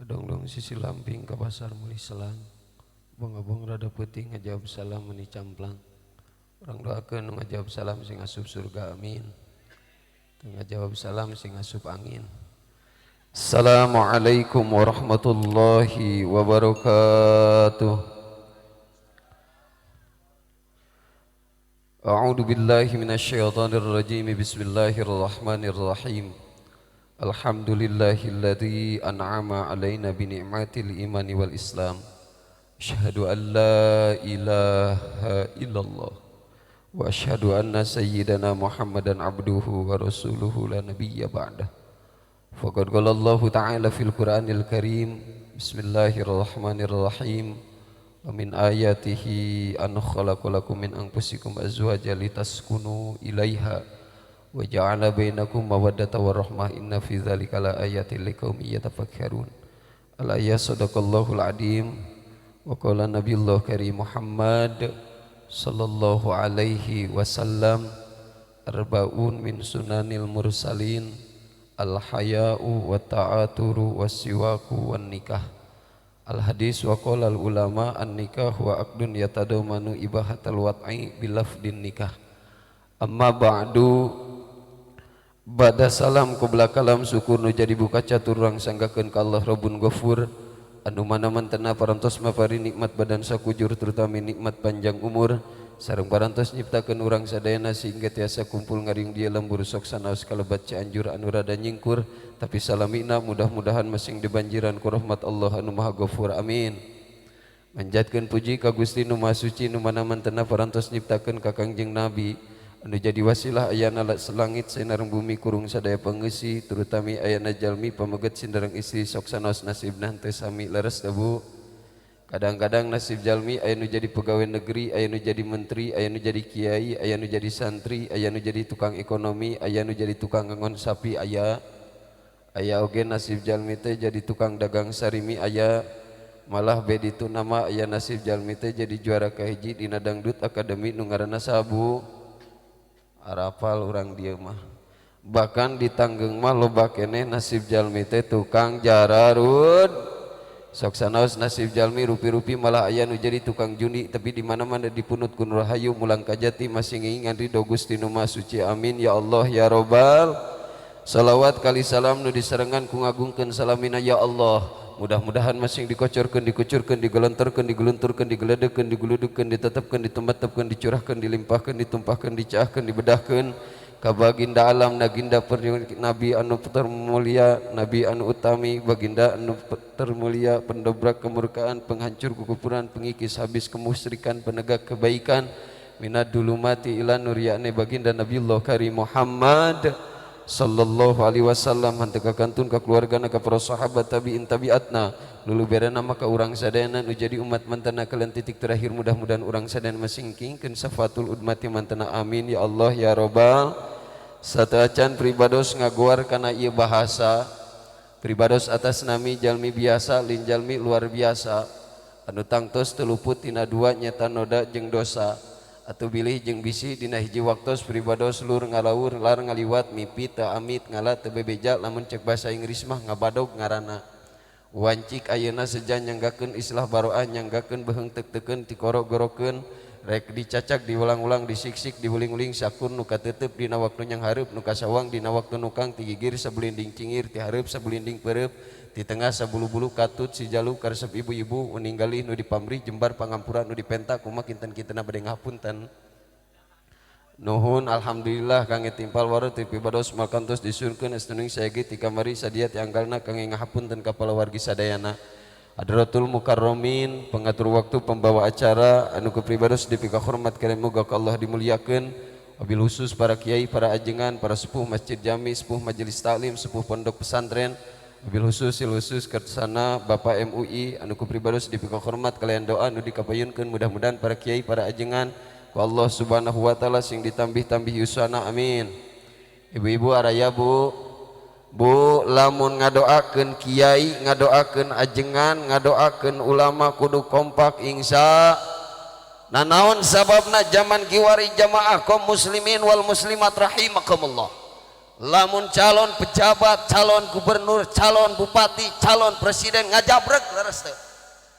Adongdong sisi lamping ka pasar meuli selang. Abong-abong rada peuting ngajawab salam meuni camplang. Urang doakeun nu ngajawab salam sing asup surga, amin. Teu ngajawab salam sing asup angin. Assalamualaikum warahmatullahi wabarakatuh. A'udzu billahi minasyaitonir rajim. Bismillahirrahmanirrahim. Alhamdulillahilladzi an'ama alaina bi ni'matil imani wal islam. Asyhadu an la ilaha illallah wa asyhadu anna sayyidana Muhammadan abduhu wa rasuluhu la nabiyya ba'dah. Faqad qala Allahu ta'ala fil Qur'anil Karim, bismillahirrahmanirrahim. Wa min ayatihi an khalaqalakum min anfusikum azwaja litaskunu ilaiha wa ja'ala bainakum mawaddata warahmah, inna fi dzalika laayatin liqaumin yatafakkarun. Al-ayat sadaqallahul adim. Wa qala nabiyullah karim Muhammad sallallahu alaihi wasallam, arbaun min sunanil mursalin, al haya'u wa ta'aturu wasiwaku wan nikah. Al hadis. Wa qala al ulama, an nikah wa aqdun yatadamanu ibahatal wat'i bilafdin nikah. Amma ba'du. Ba'da salam qabla kalam, syukur nu jadi buka catur urang sanggakeun ka Allah Rabbun Ghafur, anu mana mantena parantos mapari nikmat badan sakujur, terutama nikmat panjang umur, sareng parantos nyiptakeun urang sadayana sehingga tiasa kumpul ngariung di lembur sok sanaos kalebat Cianjur anu rada nyingkur, tapi salamina mudah-mudahan masing dibanjiran ku rahmat Allah anu Maha Ghafur, amin. Manjatkeun puji ka Gusti nu Maha Suci, nu mana mantena parantos nyiptakeun ka Kangjeng Nabi anu jadi wasilah ayana selangit sinareng bumi kurung sadaya pengeusi, terutami ayana jalmi pameget sinareng istri sok sanaos nasibna teu sami. Leres teu, Bu? Kadang-kadang nasib jalmi aya nu jadi pegawai negeri, aya nu jadi menteri, aya nu jadi kiai, aya nu jadi santri, aya nu jadi tukang ekonomi, aya nu jadi tukang ngangon sapi, aya aya oge nasib jalmi teh jadi tukang dagang sarimi, aya malah be ditu nama aya nasib jalmi teh jadi juara kahiji dina dangdut akademi nu ngaranna sabu arapal urang dieu mah. Bahkan di Tanggeng mah loba keneh nasib jalmi teh tukang jararud. Sok sanaos nasib jalmi rupi-rupi, malah aya nu jadi tukang judi, tapi di mana-mana dipunut ku nu rahayu mulang kajati masih ngingan ridho Gusti nu Maha Suci, amin ya Allah ya Robbal. Salawat kali salam nu disarengan ku ngagungkeun salamina ya Allah, mudah-mudahan masing dikocorkeun, dikucurkeun, digelontorkeun, digelunturkeun, digeledekeun, diguludukeun, ditetepkeun, ditumetepkeun, dicurahkeun, dilimpahkeun, ditumpahkeun, dicaahkeun, dibedahkeun ka baginda alam, naginda nabi anu termulia, nabi anu utami, baginda anu termulia, pendobrak kemurkaan, penghancur kekufuran, pengikis habis kemusyrikan, penegak kebaikan, minad dulumati ila nur, yakni baginda Nabiullah Karim Muhammad sallallahu alaihi wasallam, henteu ka kantun ka keluargana, ka para sahabat, tabiin, tabiatna, lulu berena maka urang sadayana nu jadi umat mantana kalian titik terakhir. Mudah-mudahan urang sadayana masingkingkeun syafatul udmati mantana, amin ya Allah ya Robbal. Sateuacan pribados ngaguar kana ieu bahasa, pribados atas nami jalmi biasa lin jalmi luar biasa anu tangtos teu luput tina dua, nyeta noda jeung dosa atau bilih jeung bisi dina hiji waktos. Pribados lur ngalaur lar ngaliwat, mipi teu amit, ngala teu bebeja, lamun cek bahasa Inggris mah ngabadog ngaranna. Wancik ayeuna seja nyanggakeun islah baroah, nyanggakeun beheung teuk-teukeun, tikoro-gorokeun, rek dicacak, diulang-ulang, disiksik, diuling-uling, sakur nu katetep dina waktu nyang hareup, nu kasawang dina waktu nukang, ti gigir sabulinding cingir, ti hareup sabulinding peureup, ti tengah sabulu-bulu katut si jalu, karesep ibu-ibu, uninggalih nu dipamrih, jembar pangampura nu dipenta. Kumaha kinten-kintena bade ngapunten? Nuhun, alhamdulillah kangge timpal waru ti pibados makantos disurkeun estuning sayagi ti kamari sadia ti anggalna kangge ngahapunten ka palawargi sadayana. Hadratul Mukarromin, pengatur waktu, pembawa acara anu ku pribados dipika hormat kalian, muga ka Allah dimuliakeun, wabil khusus para kiai, para ajengan, para sepuh masjid jami, sepuh majelis taklim, sepuh pondok pesantren, wabil khusus khusus kersana Bapak MUI anu ku pribados dipika hormat kalian doa nu dikapayunkeun, mudah-mudahan para kiai, para ajengan ku Allah Subhanahu wa taala sing ditambih-tambih yuswana, amin. Ibu-ibu araya, Bu? Bu, lamun ngadoakeun kiai, ngadoakeun ajengan, ngadoakeun ulama kudu kompak, insya. Nah, naon sababna zaman kiwari, jamaah kaum muslimin wal muslimat rahimakumullah? Lamun calon pejabat, calon gubernur, calon bupati, calon presiden ngajabrek, leres teu?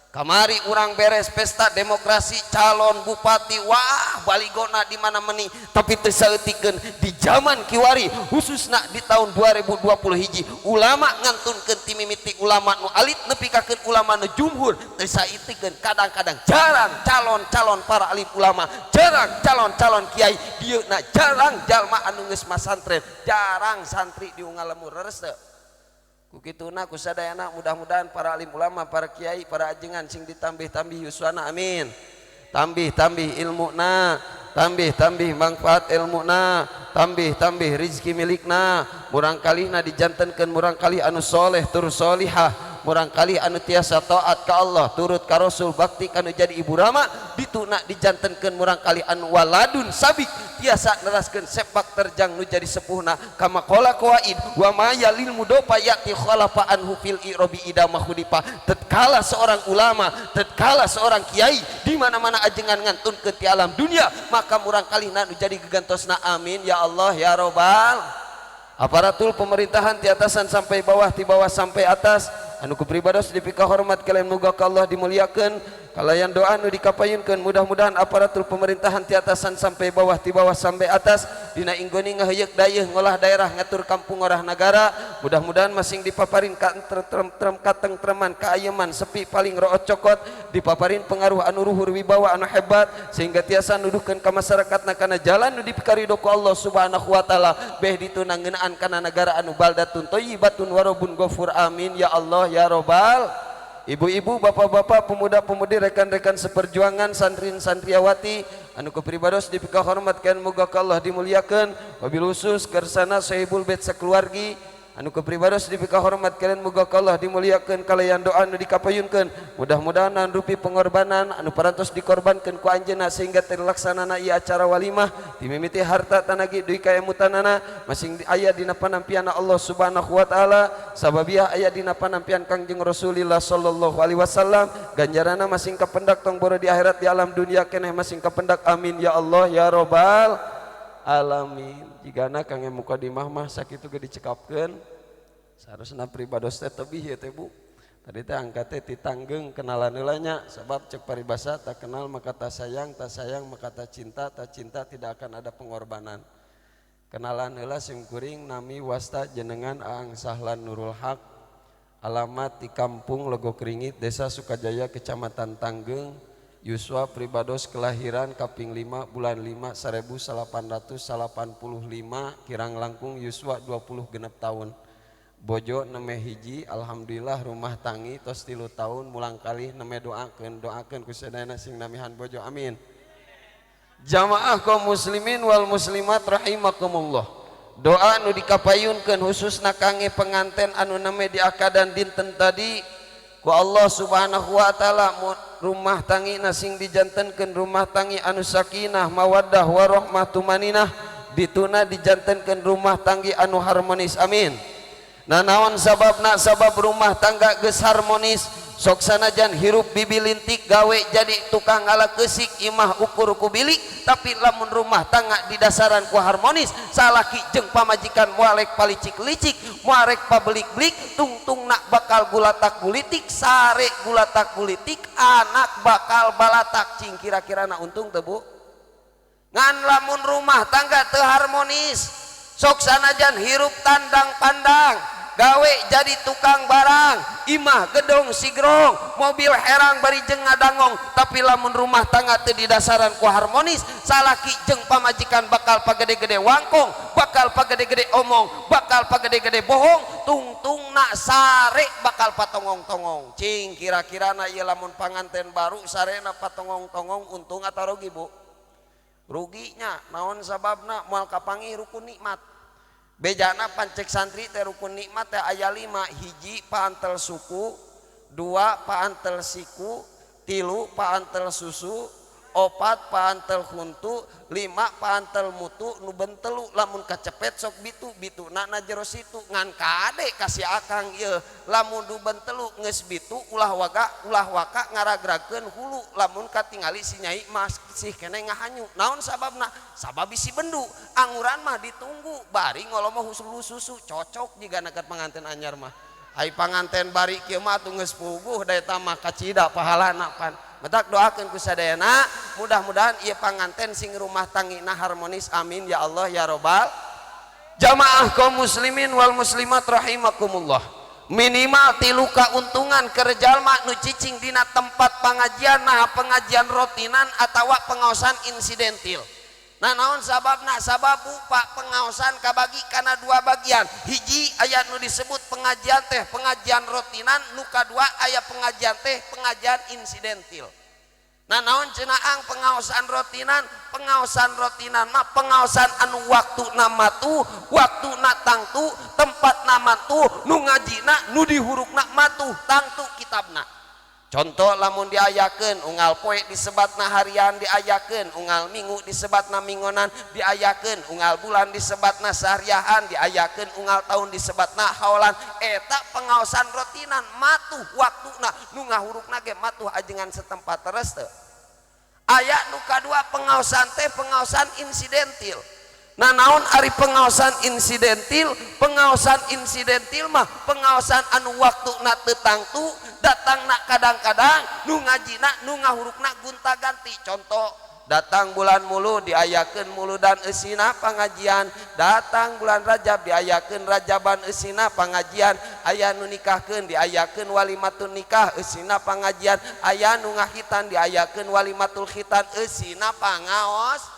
Kamari urang beres pesta demokrasi calon bupati, wah, baligona di mana meni, tapi teu saeutikeun di zaman kiwari, khususna di tahun 2020 hiji, ulama ngantunkeun ti mimiti ulama nu alit nepi ka ulama nu jumhur, teu saeutikeun. Kadang-kadang jarang calon-calon para alim ulama, jarang calon-calon kiai dieu na, jarang jalma anu geus masantren, jarang santri di unggal lembur, leres teu? Ku kituna, ku sadayana, mudah-mudahan para alim ulama, para kiai, para ajengan sing ditambih-tambih yuswana, amin. Tambih-tambih ilmuna, tambih-tambih manfaat ilmuna, tambih-tambih rizki milikna, murangkalihna dijantenkeun murangkalih anu soleh tur solihah, murangkalih anu tiasa taat ka Allah, turut ka Rasul, bakti kanu jadi ibu rama, dituna dijantenkeun murangkalih anu waladun sabik, tiasa neraskeun sepak terjang nu jadi sepuhna. Kama qala qaid wa ma yalil mudofa yati khalafa anhu fil i'rabi ida mahudifa. Tatkala seorang ulama, tatkala seorang kiai di mana-mana ajengan ngantunkeun ti alam dunia, maka murangkalihna nu jadi gegantosna, amin ya Allah ya robbal. Aparatur pemerintahan di atasan sampai bawah, di bawah sampai atas, anu ku pribados dipika hormat kalian, muga ka Allah dimuliakeun, kalayan doa nu dikapayunkeun, mudah-mudahan aparatur pemerintahan di atasan sampai bawah, di bawah sampai atas, dina inggoni ngaheuyeuk dayeuh, ngolah daerah, ngatur kampung, ngorah nagara, mudah-mudahan masing dipaparin ka trem katengtreman, kaayeman, sepi paling root cokot, dipaparin pengaruh anu ruhur, wibawa anu hebat, sehingga tiasa nuduhkeun ka masyarakatna kana jalan nu dipikarido ku Allah Subhanahu wa taala, beh dituna ngeunaan kana negara anu baldatun thayyibatun warabun ghafur, amin ya Allah ya robbal. Ibu-ibu, bapak-bapak, pemuda-pemudi, rekan-rekan seperjuangan, santri santriawati anu ku pribados dipika hormat kan, muga ka Allah dimuliakeun, wabil khusus kersana sahibul bait sakeluargi anu ku pribados dipika hormat kalian, muga ka Allah dimuliakeun, kalayan doa anu dikapayunkeun, mudah-mudahan rupi pengorbanan anu parantos dikorbankeun ku anjeunna sehingga terlaksanana ieu acara walimah, dimimiti harta tanagi deui ka emutanana, masing aya dina panampian Allah Subhanahu wa taala, sababiah aya dina panampian Kangjeng Rasulillah sallallahu alaihi wasallam, ganjaranna masing kapendak tong boro di akhirat, di alam dunia keneh masing kapendak, amin ya Allah ya robbal alamin. Jigana kangge mukadimah mah sakitu ge dicekapkeun. Seharusna pribados teh tebih ya teh, Bu. Tadi teh angkat teh ti Tanggeng, kenalan heula nya, sebab cek paribasa, tak kenal maka tak sayang, tak sayang maka tak cinta, tak cinta tidak akan ada pengorbanan. Kenalan heula sim kuring, nami wasta jenengan Aang Sahlan Nurul Haq, alamat di Kampung Legok Ringit, Desa Sukajaya, Kecamatan Tanggeng, yuswa pribados kelahiran kaping 5 bulan 5 1885, kirang langkung yuswa 20 genep tahun. Bojo neme hiji, alhamdulillah rumah tangi tos 3 tahun. Murangkalih neme doakeun, doakeun ku sadayana sing namihan bojo, amin. Jamaah kaum muslimin wal muslimat rahimakumullah, doa nu dikapayunkeun khususna kangge penganten anu neme diakadan dinten tadi, ku Allah Subhanahu wa taala rumah tangi sing dijantenkeun rumah tangi anu sakinah mawaddah warahmah tumaninah, dituna dijantenkeun rumah tanggi anu harmonis, amin. Nah, naon sababna? Sabab rumah tangga geus harmonis, sok sanajan hirup bibi lintik, gawe jadi tukang ngala kesik, imah ukur ku bilik, tapi lamun rumah tangga di dasaran ku harmonis, salaki jeung pamajikan moalek palicik-licik, moalek pabelik-belik, tungtung nak bakal gulatak gulitik, sare gulatak gulitik, anak bakal balatak. Cing kira-kira na untung teu, Bu? Ngan lamun rumah tangga teu harmonis, sok sanajan hirup tandang pandang, gawe jadi tukang barang, imah gedong sigrong, mobil herang bari jeung ngadangong, tapi lamun rumah tangga teu didasaran ku harmonis, salaki jeung pamajikan bakal pagede-gede wangkong, bakal pagede-gede omong, bakal pagede-gede bohong, tungtung nak sare bakal patongong-tongong. Cing kira-kira na ieu lamun panganten baru sarena patongong-tongong, untung atau rugi, Bu? Ruginya. Naon sababna? Moal kapanggih rukun nikmat. Bejana pancek santri teh rukun nikmat teh aya lima: hiji paantel suku, dua paantel siku, tilu paantel susu, Opat paantel huntu, lima paantel mutu, nu bentelu lamun kacepet sok bitu bitu na na jero situ. Ngan kade kasih akang ieu, lamun nu bentelu geus bitu ulah waga ulah waka ngaragrakeun hulu, lamun katingali si nyai masih keneh ngahanyu. Naon sababna? Sabab bisi bendu. Anguran mah ditunggu bari ngolomo hulu susu, cocok jiga nakat panganten anyar mah. Ai panganten bari kieu mah atuh geus puguh da eta mah kacida pahalana pan. Matak doakeun ku sadayana mudah-mudahan ieu panganten sing rumah tangina harmonis, amin ya Allah ya robbal. Jamaah kaum muslimin wal muslimat rahimakumullah, minimal tilu kauntungan keur jalma nu cicing dina tempat pengajian, nah pengajian rotinan atawa pengaosan insidentil. Nah, naon sababna? Sababu Pak, pengaosan kabagi kana dua bagian. Hiji, aya nu disebut pengajian teh pengajian rotinan, nu kadua aya pengajian teh pengajian insidentil. Nah, naon cenah ang pengaosan rotinan? Pengaosan rotinan mah pengaosan anu waktu nama tuh, waktu na tangtu, tempat nama tuh, nu ngajina, nu dihurukna matuh tangtu kitabna. Contoh, lamun diayakeun unggal poe disebatna harian, diayakeun unggal minggu disebatna minggonan, diayakeun unggal bulan disebatna sahriahan, diayakeun unggal tahun disebatna haolan, eta pengaosan rotinan, matuh waktuna, nu ngahurukna ge matuh ajengan setempat. Terus teu aya nu kadua, pengaosan teh pengaosan insidentil. Nah, naon ari pengaosan insidentil? Pengaosan insidentil mah pengaosan anu waktu na teu tangtu, datangna kadang-kadang, nu ngajina nu ngahurukna gonta-ganti. Contoh, datang bulan Mulud diayakeun muludan eusina pangajian, datang bulan Rajab diayakeun rajaban eusina pangajian, aya nu nikahkeun diayakeun walimatun nikah eusina pangajian, aya nu ngakhitan diayakeun walimatul khitan eusina pangaos.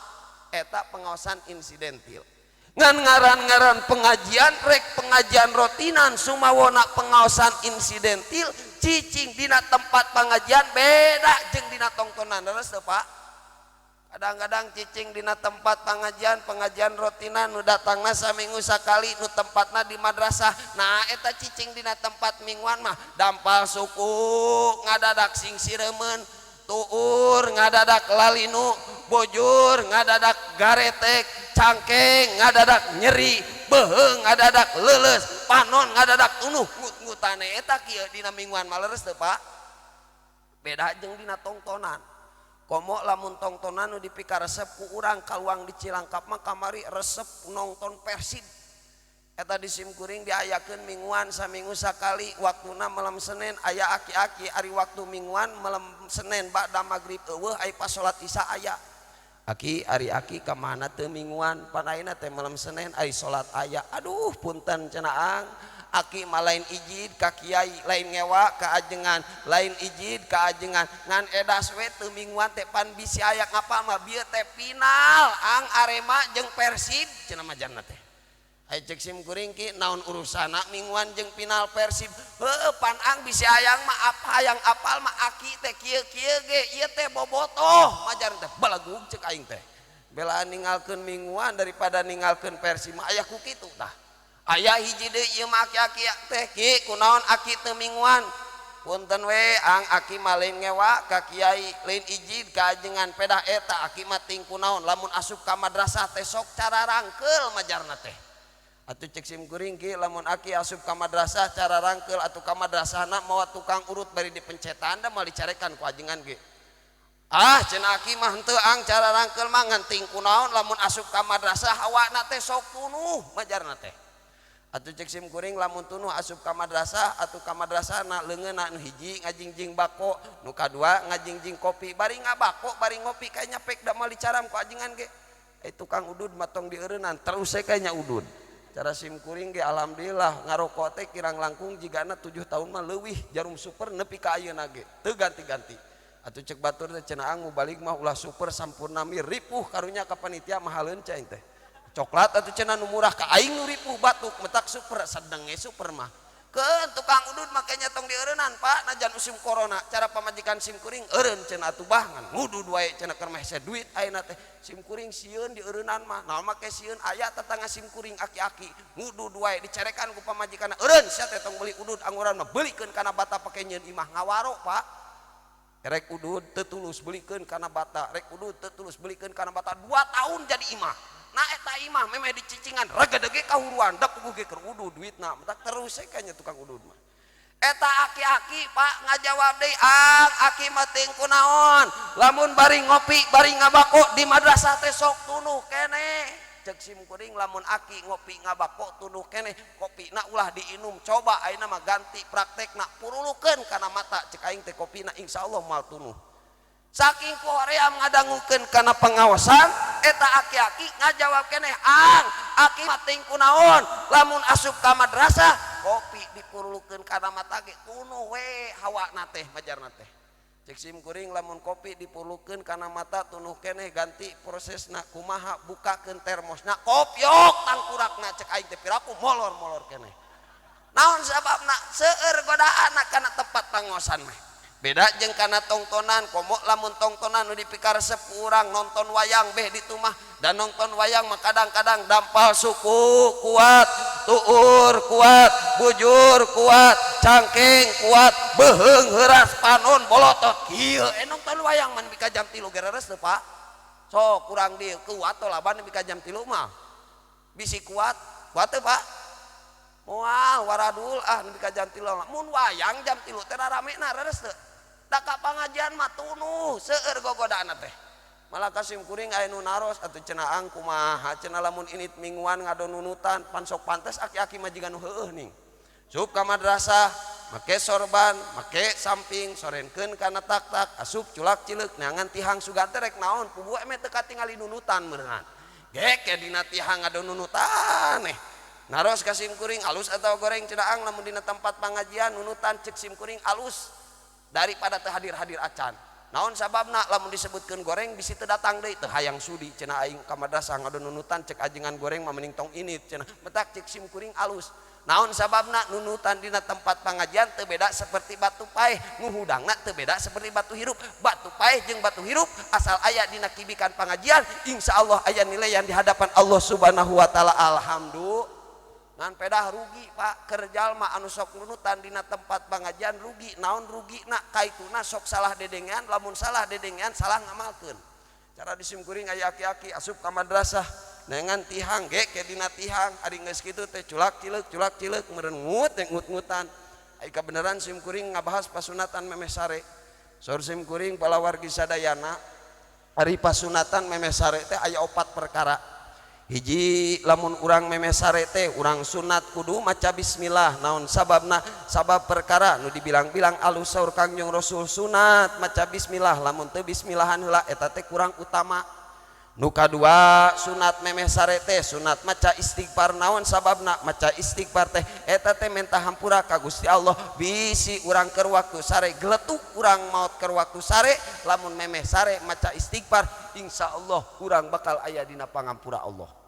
Eta pengaosan insidentil. Ngan ngaran-ngaran pengajian, rek pengajian rotinan sumawona pengaosan insidentil, cicing dina tempat pengajian beda jeung dina tongtonan. Leres teu, Pak? Kadang-kadang cicing dina tempat pengajian, pengajian rotinan nu datangna saminggu sakali, nu tempatna di madrasah. Nah, eta cicing dina tempat mingguan mah dampal suku ngadadak singsiremeun, tuur ngadadak lalinu, bojur ngadadak garetek, cangkeng ngadadak nyeri, beuheung ngadadak leuleus, panon ngadadak tunuh, ngut-ngutane. Eta kieu dina mingguan mah. Leres teu, Pak? Beda jeung dina tongtonan. Komo lamun tongtonan nu dipikaresep ku urang kaluang di Cilangkap mah kamari resep nonton Persib. Eta di simkuring diayakeun mingguan saminggu sakali, waktuna malam Senin. Aya aki-aki, ari waktu mingguan malam Senin ba'da maghrib eueuh, ai pas salat Isya aya. Aki, ari aki ka mana teu mingguan? Pan ayeuna teh malam Senin, ari salat aya. Aduh, punten cenah ang, aki mah lain ijid ka kiai, lain ngewa ka ajengan, lain ijid ka ajengan, ngan edas we teu mingguan teh, pan bisi aya ngapal mah bieu teh final ang, Arema jeung Persib cenah majarna teh. Ai cek sim kuring, ki, naon urusana mingguan jeung final Persib? Heueuh, pan ang bisi hayang mah apa, hayang apal mah aki teh kieu-kieu ge ieu teh bobotoh majar teh. Balagug cek aing teh, belaan ninggalkeun mingguan daripada ninggalkeun Persib mah, aya ku kitu tah. Aya hiji deui ieu mah, aki-aki teh, ki, kunaon aki teu mingguan? Punten we ang, aki mah lain ngewa ka kiai, lain ijid ka ajengan, pedah eta aki mah ting kunaon lamun asup ka madrasah teh sok cara rangkeul majarna teh. Atuh cek sim kuring, ki, lamun aki asup ka madrasah cara rangkeul, atuh ka madrasahna mawa tukang urut bari dipencetan da moal dicarekan ku ajengan ge. Ah, cenah aki mah, henteu ang, cara rangkeul mah, ngan ting kunaon lamun asup ka madrasah hawana teh sok tunuh majarna teh. Atuh cek sim kuring, lamun tunuh asup ka madrasah, atuh ka madrasahna leungeunna nu hiji ngajingjing bako, nu kadua ngajingjing kopi, bari ngabako bari ngopi kayaknya pek da moal dicaram ku ajengan ge. Eh, tukang udud mah tong dieureunnan terus we kayaknya udud. Cara sim kuring ge alhamdulillah ngarokok teh kirang langkung jigana 7 tahun mah leuwih, jarum super nepi ka ayeuna ge teu ganti-ganti. Atuh cek batur teh cenah, ang, balik mah ulah super Sampurna mi, ripuh karunya ka panitia mahaleun cai teh. Coklat atuh cenah nu murah, ka aing nu ripuh batuk, metak super sedeng ge super mah. Keun tukang udud makanya tong dieureunnan, Pak, najan musim corona. Cara pamajikan sim kuring, eureun cenah atuh bah, ngan ngudud wae cenah keur meh hese duit ayeuna teh. Sim kuring sieun dieureunnan mah. Naon make sieun? Aya tetangga sim kuring aki-aki ngudud wae, dicarekan ku pamajikanna, eureun sia teh, tong meuli udud anguran mah, beulikeun kana bata pake nyieun imah. Ngawaro, Pak. Rek udud teu tulus belikeun kana bata, rek udud teu tulus belikeun kana bata 2 tahun jadi imah. Nah eta imah memeh dicicingan regedege kahuruan da puguh ge keur udud duitna, matak terus we kanya tukang udud mah. Eta aki-aki Pak ngajawab deui, "Ang aki mah teuing kunaon, lamun bari ngopi bari ngabako di madrasah teh sok tunuh keneh." Cek sim kuring lamun aki ngopi ngabako tunuh keneh, kopina ulah diinum, coba ayeuna mah ganti praktekna purulukeun kana mata cek aing teh kopina insyaallah moal tunuh. Saking ku hoream ngadangukeun kana pengawasan eta aki-aki ngajawab keneh, "Ang aki mah teuing kunaon lamun asup ka madrasah kopi dipurulukeun kana mata ge tunuh we hawana teh majarna teh." Cek sim kuring lamun kopi dipurulukeun kana mata tunuh keneh ganti prosesna kumaha bukakeun termosna kopyok tangkurakna cek aing teh piraku molor-molor keneh. Naon sababna seueur godaanna kana tempat pangosan mah. Beda jeung kana tongtonan komo lamun tongtonan nu dipikaresep ku urang nonton wayang beh ditu mah dan nonton wayang mah kadang-kadang dampal suku kuat, tuur kuat, bujur kuat, cangkeng kuat, beuheung heuras panon bolotot kieu nonton wayang mah nepi ka jam 3 gereres teu Pak. Sok kurang dieu kuat teh laban nepi ka jam 3 mah. Bisi kuat, kuat teu Pak? Moal waradul ah nepi ka jam 3 mun wayang jam 3 teh ramena reres teu? Da ka pangajian mah tunuh seueur gogodaanna teh. Malah kasim kuring aya nu naros atuh cenah ang kumaha cenah lamun init mingguan ngadonunutan pan sok pantes aki-aki mah jiga nu heueuh ning. Sup ka madrasah make sorban, make samping sorenkeun kana tak-tak asup culak cileuk neangan tihang sugan teh rek naon puguh eme teu katingali nunutan meureungan. Gek dina tihang ngadonunutan eh. Naros ka sim kuring alus atawa goreng cenah ang lamun dina tempat pangajian nunutan cek sim kuring alus daripada teu hadir-hadir acan. Naon sababna lamun disebutkeun goreng bisi teu datang deui teu hayang sudi cenah aing ka madrasah ngadonunutan cek ajengan goreng mah mending tong init cenah. Metak cek sim kuring alus. Naon sababna nunutan dina tempat pangajian teu beda seperti batu paeh, nu hudangna teu beda seperti batu hirup. Batu paeh jeung batu hirup asal aya dina kibikan pangajian insyaallah aya nilai yang di hadapan Allah Subhanahu wa taala. Alhamdulillah. Ngan pedah rugi Pak keur jalma anu sok nunutan dina tempat pangajian rugi. Naon rugina kaituna sok salah dedengean lamun salah dedengean salah ngamalkeun. Cara di sim kuring aya aki-aki asup ka madrasah neangan tihang ge ke dina tihang ari geus kitu teh culak cileuk meureun ngut ngut-ngutan. Ai kabeneran sim kuring ngabahas pasunatan memeh sare. Saur sim kuring palawargi sadayana ari pasunatan memeh sare teh aya 4 perkara. Hiji lamun urang memeh sare teh urang sunat kudu maca bismillah. Naon sababna? Sabab perkara nu dibilang-bilang alus saur Kangjeng Rasul sunat maca bismillah lamun teu bismillahan heula eta teh kurang utama. Nu kadua sunat memeh sare teh sunat maca istighfar. Naon sababna? Maca istighfar teh eta teh menta hampura ka Gusti Allah bisi urang keur waktu sare geletuk urang maot keur waktu sare lamun memeh sare maca istighfar insyaallah urang bakal aya dina pangampura Allah.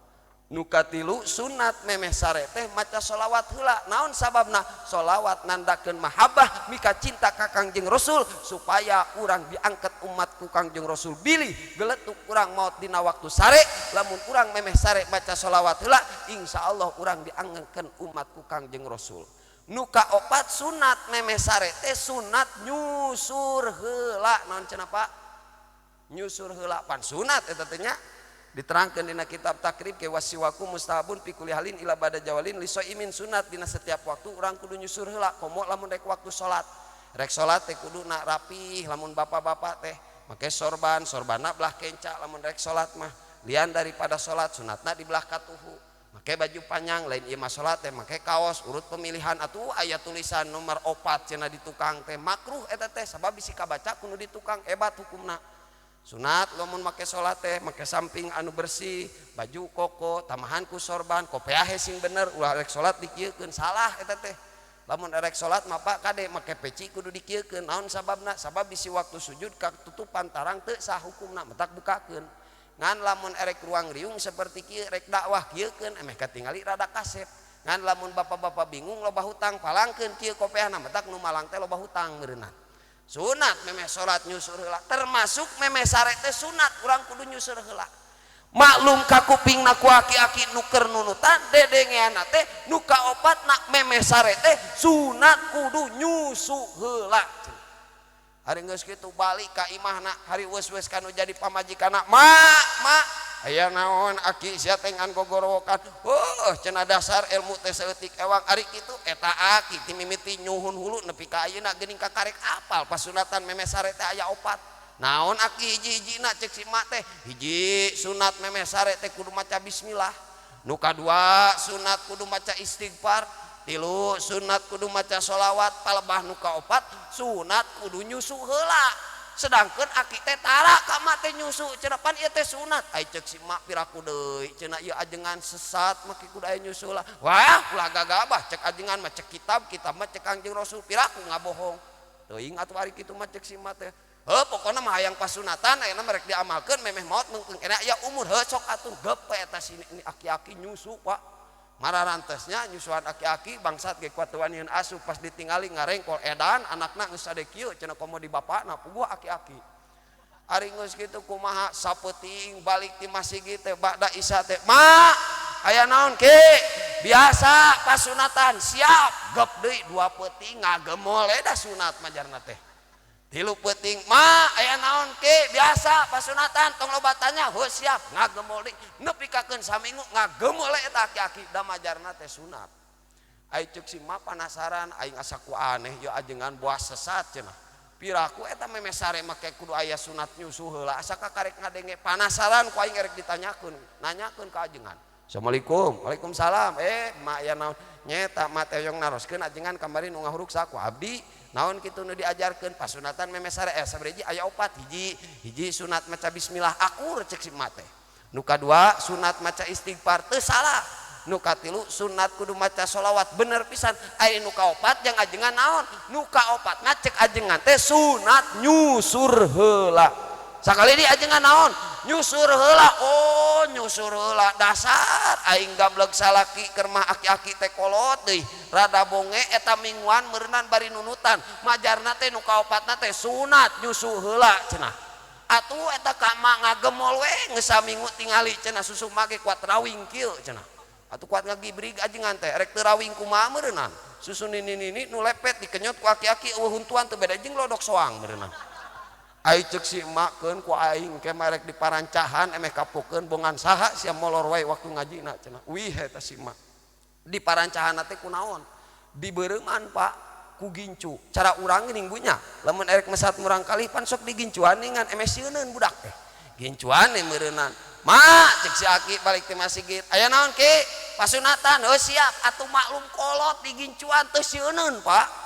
Nu katilu sunat memeh sare teh maca sholawat heula. Naon sababna? Sholawat nandakeun mahabbah mika cinta ka Kangjeng Rasul supaya urang diangkat umat ku Kangjeng Rasul bilih geletuk urang maot dina waktu sare lamun urang memeh sare maca sholawat heula insyaallah urang diangkeun umat ku Kangjeng Rasul. Nu kaopat sunat memeh sare teh sunat nyusur heula. Naon cenah Pak? Nyusur heula pan sunat eta teh nya. Diterangkan dina kitab takrib ke wasiwaku mustahabun fi kulli halin ila bada jawalin lisoimin sunat dina setiap waktu urang kudu nyusur heula komo lamun rek waktu salat. Rek salat teh kudu na rapih lamun bapak-bapak teh make sorban, sorbanna belah kenca lamun rek salat mah. Lian daripada salat sunatna di belah katuhu. Make baju panjang lain ieu mah salat teh make kaos urut pemilihan atuh aya tulisan nomor 4 cenah di tukang teh makruh eta teh sabab bisi kabaca kudu di tukang hebat hukumna. Sunat lamun make salat teh make samping anu bersih, baju koko, tamahan ku sorban, kopeah sing bener ulah rek salat dikieukeun salah eta teh. Lamun rek salat mah Pak kade make peci kudu dikieukeun. Naon sababna? Sabab bisi waktu sujud katutupan tarang teu sah hukumna matak bukakeun. Ngan lamun erek ruang riung seperti kieu rek dakwah kieukeun emeh katingali rada kasep. Ngan lamun bapak-bapak bingung loba hutang palangkeun kieu kopeahna matak nu malang teh loba hutang meureunna. Sunat memeh salat nyusur heula termasuk memeh sare teh sunat urang kudu nyusur heula. Maklum ka kupingna ku aki-aki nu keur nunutan dedengeanna teh nu kaopatna memeh sare teh sunat kudu nyusu heula. Hari geus kitu balik ka imahna, hari weus-weus kanu jadi pamajikanna, "Mak, mak, aya naon aki sia teh ngan gogorowokan?" "Heuh," cenah, "dasar ilmu teh saeutik ewang." Ari kitu eta aki ti mimiti nyuhun hulu nepi ka ayeuna geuning kakarek apal pasunatan memeh sare teh aya opat. "Naon aki hiji-hijina?" cek si mak teh. "Hiji, sunat memeh sare teh kudu maca bismillah. Nu kadua, sunat kudu maca istighfar. Tilu, sunat kudu maca sholawat. Palebah nu kaopat, sunat kudu nyusu heula. Sedangkan aki teh tara ka mak teh nyusu," cenah, "pan ieu teh sunat." Ai cek si mak, "Piraku deui," cenah, "ieu ajengan sesat make kudu aya nyusu lah." "Wah, ulah gagabah, cek ajengan mah cek kitab, kitab mah cek Kangjeng Rasul, piraku ngabohong teuing atuh." Ari kitu mah cek si mak teh, "Heuh, pokona mah hayang pasunatan ayeuna mah rek diamalkeun memeh maot mungkin kena aya umur. Heuh, sok atuh." Gepe eta sini ini aki-aki nyusu, Pak. Mararantesnya nyusuan aki-aki bangsat ge kuat wanian asup. Pas ditingali ngarengkol, edan anakna geus sade kieu cenah, komo di bapakna puguh aki-aki. Ari geus kitu kumaha, sapeuting balik ti masjid teh ba'da isya teh, "Ma, aya naon ki?" "Biasa, pasunatan." "Siap." Gep deui dua peuting ngagemol da sunat majarna teh. Tilu peuting, "Ma, aya naon ki?" "Biasa, pasunatan, tong loba tanya." "Heuh, siap." Ngagemol deui nepi kakeun saminggu ngagemol eta aki-aki da majarna teh sunat. Ai ceuk si ma panasaran, "Aing asa ku aneh ieu ajengan, buah sesat," cenah. "Piraku eta memeh sare make kudu aya sunat nyusu heula?" Asa kakarek ngadenge, panasaran ku aing erek ditanyakeun, nanyakeun ka ajengan. "Assalamualaikum." "Waalaikumsalam." "Eh, mak, aya naon?" "Nyeta mak teh hoyong naroskeun, ajengan kamari nu ngahuruk saha?" "Ku abdi." "Naon kitu nu diajarkeun?" "Pasunatan memeh sare sabaraha aya opat. Hiji hiji, sunat maca bismillah." "Akur," cek si mak teh. "Nu kadua, sunat maca istighfar." "Teu salah." "Nu katilu, sunat kudu maca sholawat." "Bener pisan." "Aya nu kaopat yang ajengan naon?" "Nu kaopat na cek ajengan teh sunat nyusur heula." "Sakali di ajengan naon?" "Nyusur heula." "Oh, nyusur heula. Dasar aing gablek salaki keur mah aki-aki teh kolot deui rada bonge eta mingguan meureunnan bari nunutan majarna teh nu kaopatna teh sunat nyusu heula," cenah. Atuh eta ka mak ngagemol we geus saminggu tingali cenah susu make kuat rawing kieu cenah. Atuh kuat ngagibrig ajengan teh, rek teu rawing kumaha meureunnan susu nini-nini nu lepet dikenyot ku aki-aki, eueuh huntuan teu beda jeung lodok soang meureunnan. Ai ceuk si emak, "Keun ku aing ke marek di parancahan emeh kapokeun bongan saha sia, molor wae waktu ngajina," cenah. Wih, eta si emak di parancahan teh kunaon dibeureuman, Pak, ku gincu. Cara urang geuning bunya, lamun erek mesat murang kali pan sok digincuan ngan emeh sieuneun budak teh, gincuan meureunnan. "Ma," cek si aki balik ti masjid, "aya naon ki?" "Pasunatan." "Heuh, siap." Atuh maklum kolot digincuan teu sieuneun, Pak.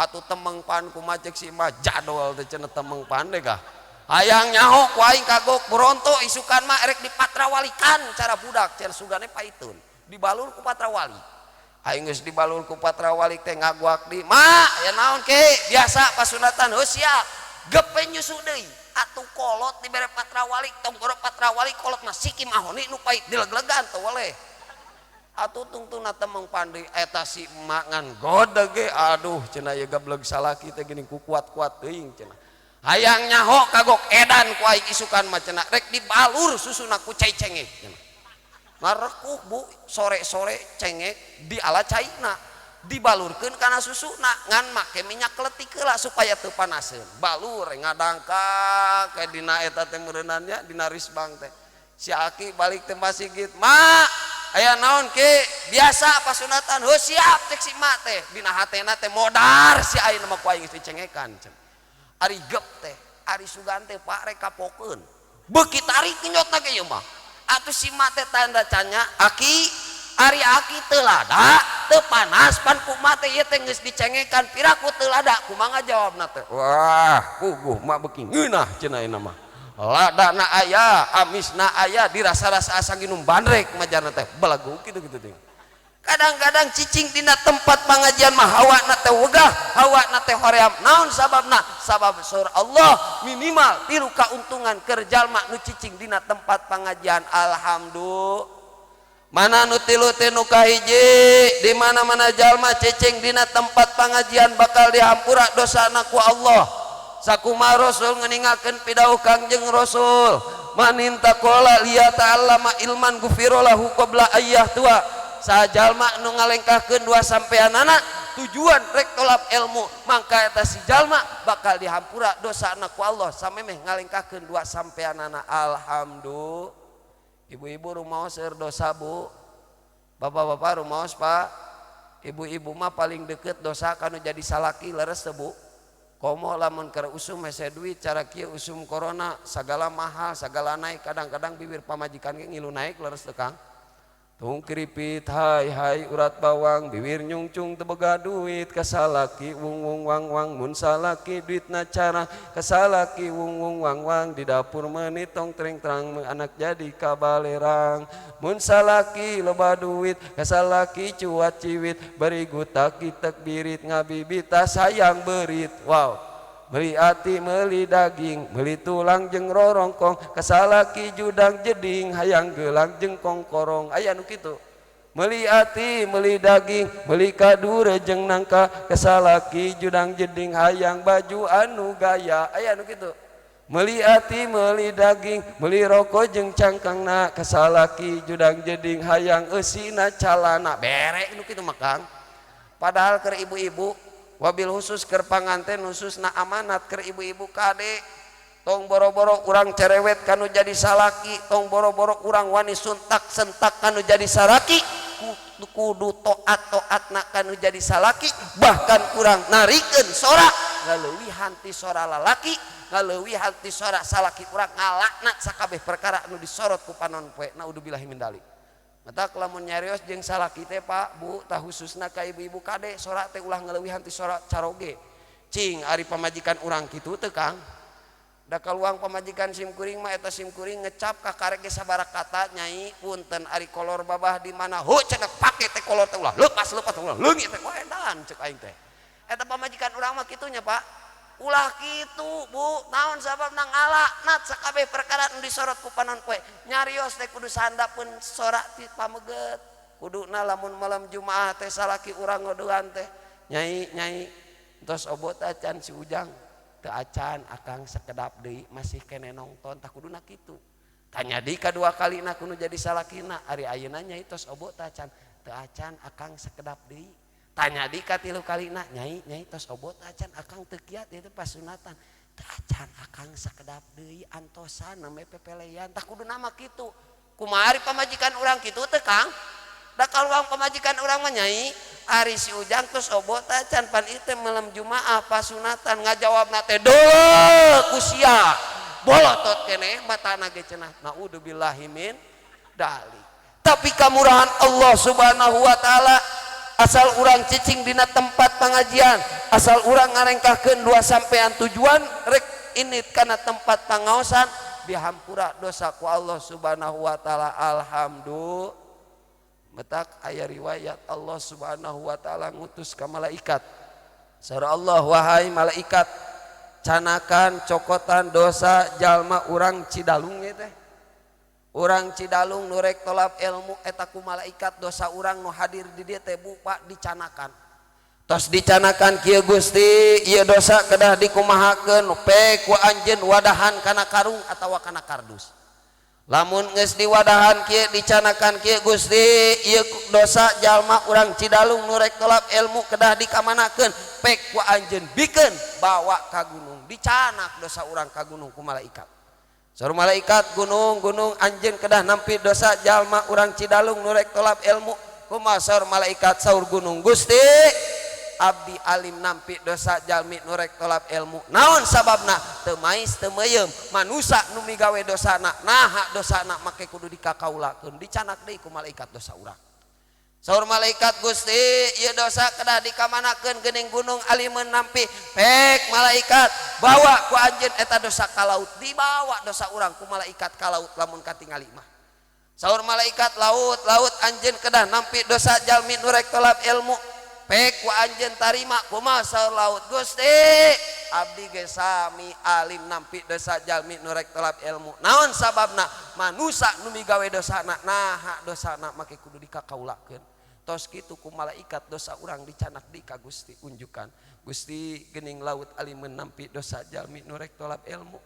Atuh temeng pan kumaha cek si mah, jadol teh cenah temeng pan deh kah. Hayang nyaho ku aing kagok beronto isukan mah erek dipatrawalikan cara budak cenah, sugane paitun dibalur ku patrawali. Aing geus dibalur ku patrawali teh ngaguak di, "Ma, aya naon ki?" "Biasa, pasunatan." "Heuh, siap." Gepe nyusu deui. Atuh kolot dibere patrawali, tonggorok patrawali kolot mah siki mahoni nu pait dileglegan teu weleh. Atuh tungtungna temeng pandi eta si emak ngan godeg ge, "Aduh," cenah, "ieu gablek salaki teh geuning ku kuat-kuat teuing," cenah. "Hayang nyaho kagok edan ku aing isukan mah," cenah, "rek dibalur susuna ku cai cengek," cenah. Ngarekuh, Bu, sore-sore cengek di ala caina dibalurkeun kana susuna ngan make minyak kletik heula supaya teu panaseun. Balur ngadangkak kayak dina eta teh meureunannya dina risbang teh. Si aki balik teh masjid, "Ma, aya naon ki?" "Biasa, pasunatan." "Heuh, siap," cek si mak teh. Dina hatena teh modar si ayeuna mah ku aing geus dicengekan cenah. Ari gep teh, ari sugan teh, Pak, rek kapokeun beuki tarik kenyotna ge ieu mah. Atuh si mak teh tanda canya, "Aki, ari aki teu lada teu panas pan kumaha teh ieu teh geus dicengekan, piraku teu lada?" Kumaha jawabna teh? "Wah, puguh mak beuki ngeunah," cenah, "ayeuna mah lada na aya, amisna aya, dirasa-rasa asa nginum bandrek majarna teh." Belagu kitu kitu teh. Kadang-kadang cicing dina tempat pengajian mah hawa na teh wegah, hawa na teh hoream. Naon sababna? Sabab sur Allah minimal tilu kauntungan keur jalma nu cicing dina tempat pengajian. Alhamdulillah. Mana nu tilu teh? Nu kahiji, di mana-mana jalma cicing dina tempat pengajian bakal dihampura dosana ku Allah. Sakumaha Rasul ngeningakeun pidauh Kangjeng Rasul, manintaqala liyata'allama ilman gufira lahu qabla ayyah tua. Sajalma nu ngalengkahkeun dua sampeanana tujuan rek tolab ilmu mangka eta si jalma bakal dihampura dosana ku Allah samemeh ngalengkahkeun dua sampeanana. Alhamdulillah. Ibu-ibu rumaos seueur dosa bu, bapak-bapak rumaos pak. Ibu-ibu mah paling deket dosa kanu jadi salaki leres teu bu. Komo lamun keur usum hese duit cara kieu usum corona sagala mahal sagala naik, kadang-kadang bibir pamajikan ge ngilu naik leres teu Kang. Tung keripit hai hai urat bawang bibir nyungcung teu boga duit kasalaki wung wung wang wang mun salaki duitna cara kasalaki wung wung wang wang di dapur menitong tring trang anak jadi kabalerang mun salaki loba duit kasalaki cuat ciwit beri gutak kitek birit ngabibita sayang berit. Wow. Beli ati meuli daging meuli tulang jeung rorongkong kasalaki judang jeding hayang gelang jeung kongkorong aya nu kitu. Meuli ati meuli daging meuli kadure jeung nangka kasalaki judang jeding hayang baju anu gaya aya nu kitu. Meuli ati meuli daging meuli rokok jeung cangkangna kasalaki judang jeding hayang eusina calana bere nu kitu mah Kang. Padahal keur ibu-ibu wabil khusus keur panganten khususna amanat keur ibu-ibu kade tong boro-boro urang cerewet kanu jadi salaki, tong boro-boro urang wani suntak sentak kanu jadi salaki, kudu toat toatna kanu jadi salaki, bahkan urang narikeun sora ngaleuwihan ti sora lalaki, ngaleuwihan ti sora salaki urang ngalaknat sakabeh perkara anu disorot ku panon poe. Naudzubillahi min dzalik. Matak lamun nyarios jeung salaki teh Pak Bu tah khususna ka ibu-ibu kade sora teh ulah ngaleuwihan ti sora caroge. Cing ari pamajikan urang kitu teu Kang. Da kaluang pamajikan sim kuring mah eta sim kuring ngecap ka karek ge sabaraha kata nyai punten ari kolor babah di mana hu cenah pake teh kolor teh ulah lepas lepas ulah leungit teh edan cek aing teh. Eta pamajikan urang mah kitunya Pak. Ulah kitu Bu, naon sababna ngalaknat sakabeh perkara nu disorot ku panon poe. Nyarios teh kudu sandapeun sora ti pameget. Kuduna lamun malam Jumaah teh salaki urang ngodoan teh nyai nyai tos obot acan si Ujang teu acan akang sekedap deui masih kene nongton tah kuduna kitu. Tanya deui kadua kalina kudu jadi salakina ari ayeuna nyai tos obot acan teu acan akang sekedap deui. Tanya di katilu kalina nyai nyai tos obot acan akang teu kiat itu pas sunatan teu acan akang sakedap deui antosan name pepeleyan tah kudu nama kitu. Kumaha ari pamajikan urang kitu teh Kang? Da kaluang pamajikan urang mah nyai ari si Ujang tos obot acan pan ieu teh malam Jumaah pas sunatan ngajawabna teh deuleu ku sia bolotot keneh matana ge cenah naudzubillahi min dzalik. Tapi kamurahan Allah Subhanahu wa taala asal urang cicing dina tempat pengajian, asal urang ngarengkahkeun dua sampean tujuan rek ini kana tempat pangaosan dihampura dosa ku Allah Subhanahu wa taala. Alhamdulillah. Metak aya riwayat Allah Subhanahu wa taala ngutus ka malaikat. Saur Allah, wahai malaikat, canakan cokotan dosa jalma urang Cidalung teh. Urang Cidalung nu rek tolab ilmu eta ku malaikat dosa urang nu hadir di dieu teh bu Pak dicanakan. Tos dicanakan kieu Gusti, ieu dosa kedah dikumahakeun pe ku anjeun wadahan kana karung atawa kana kardus. Lamun geus diwadahan kieu dicanakan kieu Gusti, ieu dosa jalma urang Cidalung nu rek tolab ilmu kedah dikamanakeun pek ku anjeun bikeun bawa ka gunung. Dicanak dosa urang ka gunung ku malaikat. Saur malaikat gunung-gunung anjeun kedah nampi dosa jalma urang Cidalung nu rek tolab ilmu. Kumaha saur malaikat saur gunung Gusti abdi alim nampi dosa jalmi nu rek tolab ilmu. Naon sababna? Teu mais teu meuyeum manusa nu migawe dosana naha dosana make kudu dikakaulakeun dicanak deui ku malaikat dosa urang. Saur malaikat Gusti ieu dosa kedah dikamanakeun geuning gunung alimeun nampi pek malaikat bawa ku anjeun eta dosa ka laut dibawa dosa urang ku malaikat ka laut lamun katingali mah. Saur malaikat laut laut anjeun kedah nampi dosa jalmi nu rek tolab ilmu pek ku anjeun tarima. Kumaha saur laut Gusti abdi ge sami alim nampi dosa jalmi nu rek tolab ilmu. Naon sababna? Manusa nu migawe dosana naha dosana make kudu dikakaulakeun. Tos kitu ku malaikat dosa urang dicanak di ka Gusti unjukan. Gusti geuning laut alimeun nampi dosa jalmi nu rek tolab ilmu.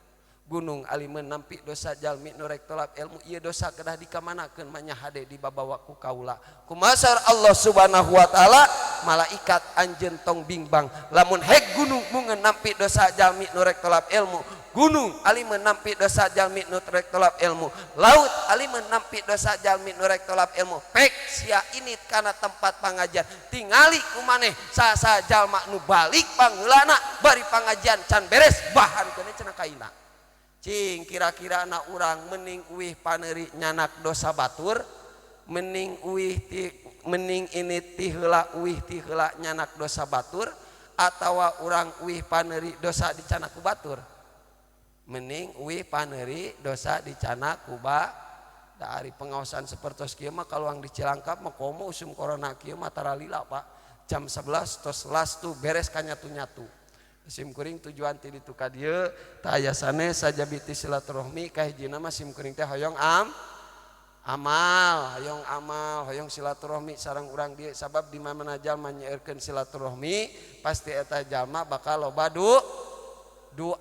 Gunung alimeun nampi dosa jalmi nu rek tolab ilmu. Ieu dosa kedah dikamanakeun manya hade dibabawa ku kaula. Kumaha saur Allah Subhanahu wa taala Malaikat anjeun tong bingbang. Lamun hek gunung mungeun nampi dosa jalmi nu rek tolap ilmu, gunung alimeun nampi dosa jalmi nu rek tolap ilmu, laut alimeun nampi dosa jalmi nu rek tolap ilmu. Pek sia ini kana tempat pangajian, tingali ku maneh sasa jalma nu balik pangheulana bari pangajian can beres bahan keun cenah kaina. Cing kira-kira na urang mending uih paneuri nyanak dosa batur, mending uih ti mending ini ti heula uih ti heula nyanak dosa batur, atawa urang uih paneuri dosa dicanak ku batur? Mending uih paneuri dosa dicanak ku ba. Da ari pengawasan sepertos kieu mah kaluang di Cilangkap mah komo usum corona kieu mah taralila, Pak. Jam 11 tos las tuh beres kanyatu-nyatu. Sim kuring tujuan ti ditu ka dieu tah aya sanes sajabi ti silaturahmi, kahijina mah sim kuring teh hoyong amal, hoyong amal, hoyong silaturahmi sareng urang dieu, sabab di mana jalma nyaeurkeun silaturahmi pasti eta jalma bakal loba doa,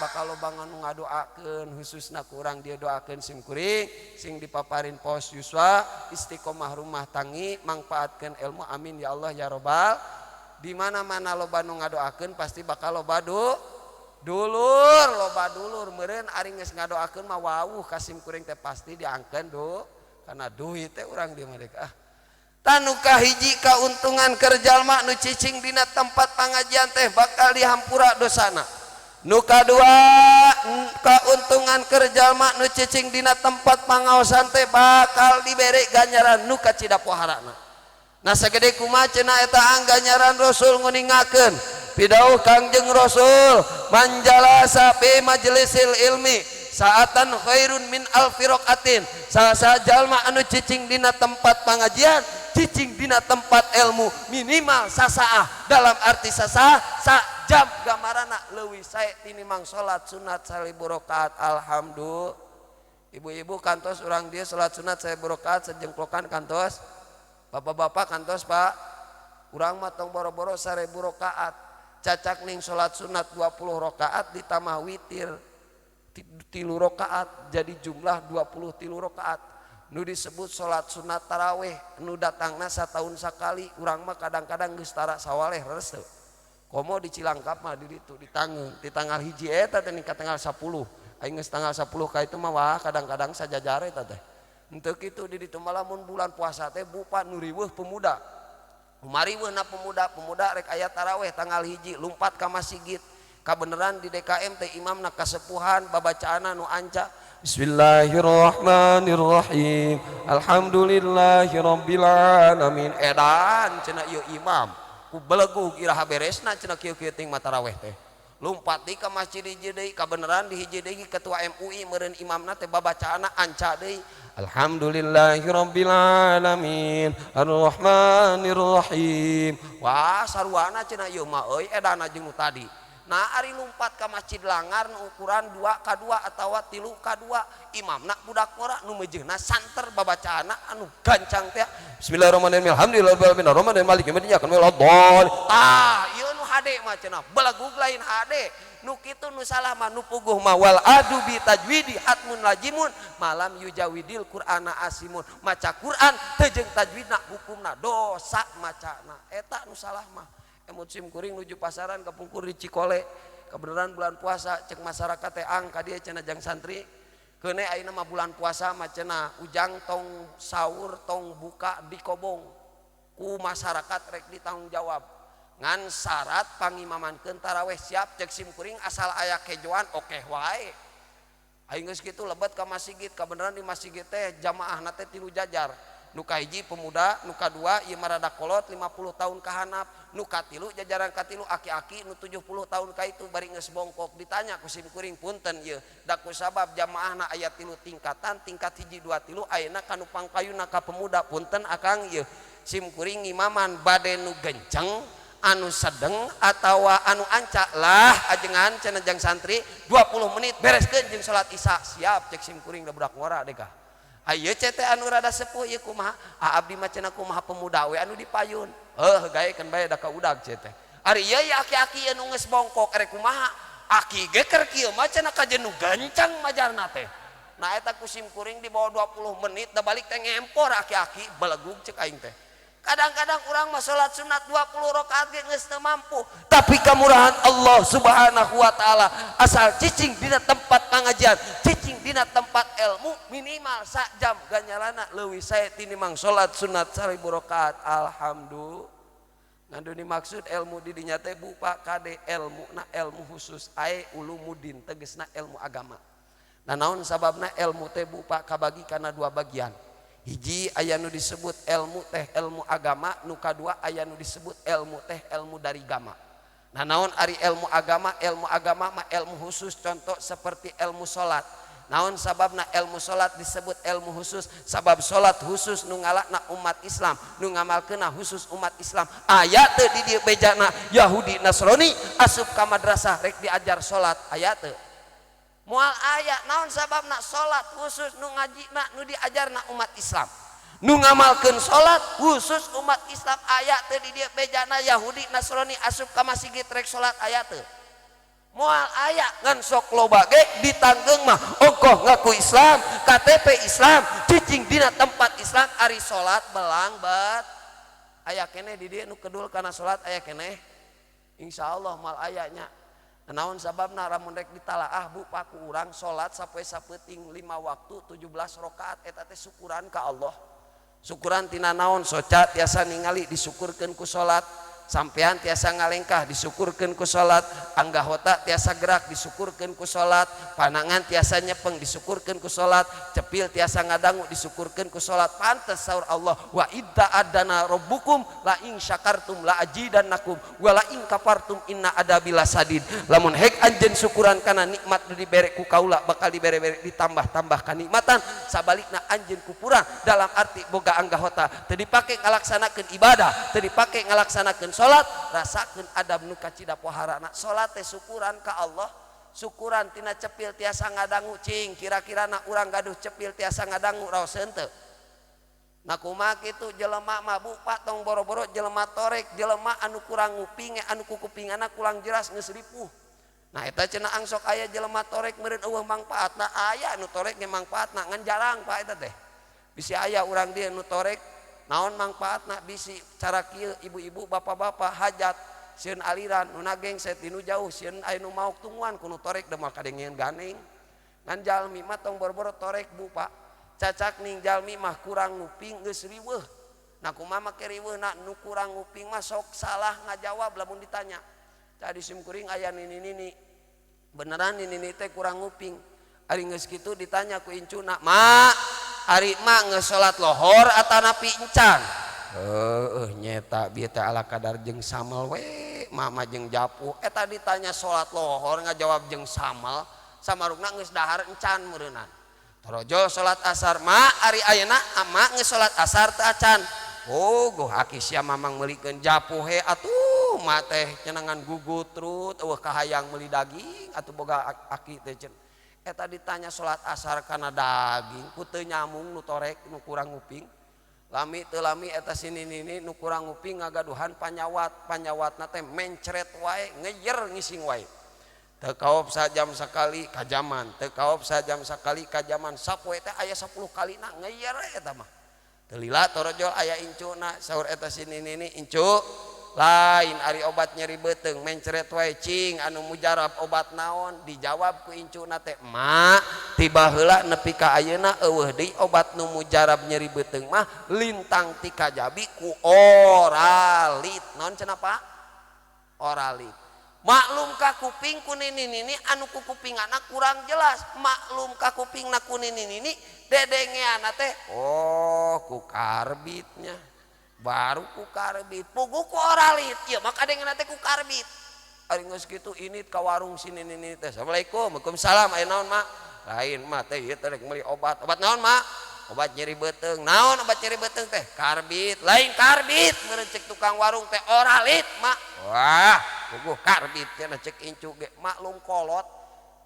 bakal loba nu ngadoakeun, khususna ku urang dieu doakeun sim kuring sing dipaparin pos yuswa, istiqomah rumah tangi, mangfaatkeun ilmu, amin ya Allah ya robbal. Di mana-mana loba nu ngadoakeun pasti bakal loba dulur, loba dulur meureun ari geus ngadoakeun mah wawuh ka sim kuring teh pasti diangkeun do karena duit teh urang di mereka. Ah, tanu kahiji kauntungan keur jalma nu cicing dina tempat pangajian teh bakal dihampura dosana. Nu kadua kauntungan keur jalma nu cicing dina tempat pangaosan teh bakal dibere ganjaran nu kacida poharana. Nah, sagede kumaha cenah eta ganjaran? Rasul nguningakeun pidauh Kangjeng Rasul, man jalasa fi majlisil ilmi saatan khairun min alfi raqatin. Saha jalma anu cicing dina tempat pangajian, cicing dina tempat ilmu minimal sasaah, dalam arti sasaah sa jam, gambarana leuwih sae tinimang salat sunat 1000 rakaat. Alhamdulillah, ibu-ibu kantos urang dia salat sunat 1000 rakaat sejengklokan kantos, bapak-bapak kantos, Pak. Urang mah tong boro-boro 1000 rakaat, cacak ning salat sunat 20 rakaat ditambah witir 3 rakaat jadi jumlah 23 rakaat nu disebut salat sunat taraweh nu datangna satahun sakali. Urang mah kadang-kadang geus tara sawaleh, leres teu? Komo di Cilangkap mah di ditu ditanggung di tanggal 1 eta teh ka tanggal 10. Aing geus tanggal 10 ka itu mah wah kadang-kadang sajajare eta teh. Henteu kitu di ditu mah, lamun bulan puasa teh bupa nu riweuh pemuda. Mariweuhna pemuda, pemuda rek aya taraweh tanggal 1 lumpat ka masjid. Kabeneran di DKM teh imamna kasepuhan, babacaana nu anca. Bismillahirrahmanirrahim. Alhamdulillahirabbil alamin. Edan cenah ieu imam. Ku belegug iraha beresna cenah kieu-kieu ting mah taraweh teh. Lumpat di ka masjid hiji deui, kabeneran di hiji deui ketua MUI meureun imamna teh babacaana anca deui. Alhamdulillahirabbil alamin. Arrahmanirrahim. Wah, sarwana cenah ieu mah euy edana jeung nu tadi. Nah, ari lumpat ka masjid Langar nu ukuran 2 ka 2 atawa 3 ka 2, imamna budak ngora nu meujeuhna santer, babacaana anu gancang teh. Bismillahirrahmanirrahim. Alhamdulillahirabbil alamin. Arrahmanirrahim. Maliki yaumiddin. Iyyaka na'budu. Tah, ieu nu hade mah cenah. Belegug lain hade. Nu kitu nu salah mah, nu puguh mah wal adu bi tajwidi hatmun lajimun malam yujawidil qur'ana asimun. Maca Quran teu jeung tajwidna hukumna dosa macana. Eta nu salah mah. Emut sim kuring nuju pasaran kapungkur di Cikole, kebenaran bulan puasa cek masyarakat teh ang ka dieu cenah jang santri keune ayeuna mah bulan puasa mah cenah ujang tong sahur tong buka di kobong ku masyarakat rek ditanggung jawab ngan syarat pangimamankeun taraweh. Siap cek sim kuring, asal aya kejoan oke wae. Aing geus kitu lebet ka masjid, kabeneran di masjid teh jamaahna teh tilu jajar. Nu kahiji pemuda, nu kadua ieu mah rada kolot 50 tahun ka handap, nu katilu jajaran katilu aki-aki nu 70 tahun ka itu bari geus bongkok. Ditanya ku sim kuring, punten ieu da ku sabab jamaahna aya tilu tingkatan, tingkat 1 2 3, ayeuna kanu pangkayuna ka pemuda. Punten akang, ieu sim kuring ngimaman bade nu genceng, anu sedeng, atawa anu anca? Lah, ajengan cenah jang santri 20 menit bereskeun jeung salat isya. Siap cek sim kuring, da budak ngora deh. Ayo cete anu rada sepuh ieu kumaha? Ah, abdi mah cenah kumaha pemuda we anu dipayun. Heuh, gaekeun bae da ka udag cete. Ari ieu ya aki-aki anu geus bongkok erek kumaha? Aki ge keur kieu mah cenah kajen nu gancang majarna teh. Nah, eta ku sim kuring di bawah 20 menit da balik teh ngempor aki-aki, belegug cek aing teh. Kadang-kadang urang mah salat sunat 20 rakaat ge geus teu mampu, tapi kamurahan Allah Subhanahu wa taala asal cicing dina tempat pangajian, cicing dina tempat ilmu minimal sak jam ganjarana leuwih sae tinimbang salat sunat 1000 rakaat. Alhamdulillah. Ngan dimaksud ilmu di dinya teh bu Pak kade ilmu na ilmu khusus ae ulumuddin tegesna ilmu agama. Nah naon sababna ilmu teh bu Pak kabagi kana dua bagian. Hiji aya nu disebut ilmu teh ilmu agama, nu kadua aya nu disebut ilmu teh ilmu dari gama. Nah naon ari ilmu agama? Ilmu agama mah ilmu khusus, contoh seperti ilmu salat. Naon sababna ilmu salat disebut ilmu khusus? Sabab salat khusus nu ngalakna umat Islam, nu ngamalkeunna khusus umat Islam. Aya teu di dieu bejana Yahudi Nasrani asup ka madrasah rek diajar salat, aya teu? Moal aya. Naon sababna salat khusus nu ngajina nu diajarna umat Islam, nu ngamalkeun salat khusus umat Islam. Aya teu di dieu bejana Yahudi Nasrani asup ka masjid rek salat, aya teu? Moal aya. Ngan sok loba ge ditanggeung mah ongkoh ngaku Islam, KTP Islam, cicing dina tempat Islam, ari salat belang bat. Aya keneh di dieu nu kedul kana salat? Aya keneh? Insyaallah moal aya nya. Naon sababna? Lamun rek ditalaah bu paku urang salat sapoe sapeuting 5 waktu 17 rakaat eta teh syukuran ka Allah. Syukuran tina naon? Soca tiasa ningali disyukurkeun ku salat, sampean tiasa ngalengkah disyukurkeun ku salat, anggahota tiasa gerak disyukurkeun ku salat, panangan tiasa nyepeng disyukurkeun ku salat, cepil tiasa ngadangu disyukurkeun ku salat. Pantes saur Allah, wa idza adana rabbukum la in syakartum la ajidannakum wa la in kafartum inna adabi lasadid. Lamun hek anjeun syukuran kana nikmat nu dibere ku kaula bakal dibere-bere ditambah-tambah kanikmatan, sabalikna anjeun kupuran dalam arti boga anggahota teu dipake ngalaksanakeun ibadah, teu dipake ngalaksanakeun salat, rasakeun adab nu kacida poharana. Salat teh syukuran ka Allah, syukuran tina cepil tiasa ngadangu. Cing kira-kira na urang gaduh cepil tiasa ngadangu raoseun teu? Nah kumaha kitu jelema mah bu Pak, tong boro-boro jelema torek, jelema anu kurang nguping, anu kukupingana kurang jelas geus ripuh. Nah eta cenah angsok aya jelema torek meureun eueuh mangpaatna, aya nu torek ge mangpaatna ngan jarang Pak eta teh. Bisi aya urang dieu nu torek naon mangpaatna, bisi cara kieu ibu-ibu bapak-bapak hajat sieun aliran nu nageng set nu jauh sieun aya nu maok tungguan ku nu torek demal kadengeun ganeng. Ngan jalmi mah tong boro-boro torek bu Pak, cacak ning jalmi mah kurang nguping geus riweuh. Nah kumaha make riweuhna? Nu kurang nguping mah sok salah ngajawab lamun ditanya. Tadi sim kuring aya nini-nini beneran nini teh kurang nguping, ari geus kitu ditanya ku incuna, "Ma, ari ma geus salat lohor atanapi encan?" Heueuh nyeta bieu teh ala kadar jeung samel we mama jeung japuh. Eta ditanya salat lohor ngajawab jeung samel, samarukna geus dahar encan meureunnan. Torojol salat asar, "Ma, ari ayeuna ama geus salat asar teu acan?" "Oh goh aki sia mamang meulikeun japuh he atuh ma teh cenangan gugutrut eueuh kahayang meuli daging atuh boga aki teh cenah." Eta ditanya salat asar kana daging ku teu nyamung nu torek nu kurang nguping. Lami teu lami eta si nini nu kurang nguping ngagaduhan panyawat, panyawatna teh mencret wae ngeyer ngising wae. Teu kaop sajam sakali kajaman, teu kaop sajam sakali kajaman, sapoe teh aya 10 kalina ngeyer eta mah. Teu lila torojol aya incuna, saur eta si nini, "Incu, lain ari obat nyeri beuteung mencret wae, cing anu mujarab obat naon?" Dijawab ku incuna teh, "Ma, tiba heula nepi ka ayeuna eueuh deui obat nu mujarab nyeri beuteung mah lintang ti kajabi ku oralit." Naon cenah Pak? Oralit. Maklum ka kuping ku nini-nini anu ku kupingana kurang jelas, maklum ka kupingna ku nini-nini dedengeana teh oh ku karbitnya baru ku karbit puguh ku oralit ieu mah kadengena teh ku karbit. Ari geus kitu init ka warung si nini teh, "Assalamualaikum." "Waalaikumsalam, aya naon mak?" "Lain mah teh ieu teh rek meuli obat." "Obat naon mak?" "Obat nyeri beuteung." "Naon obat nyeri beuteung teh?" "Karbit." "Lain karbit meureun cek tukang warung teh oralit mak." "Wah puguh karbit cenah cek incu ge." Maklum kolot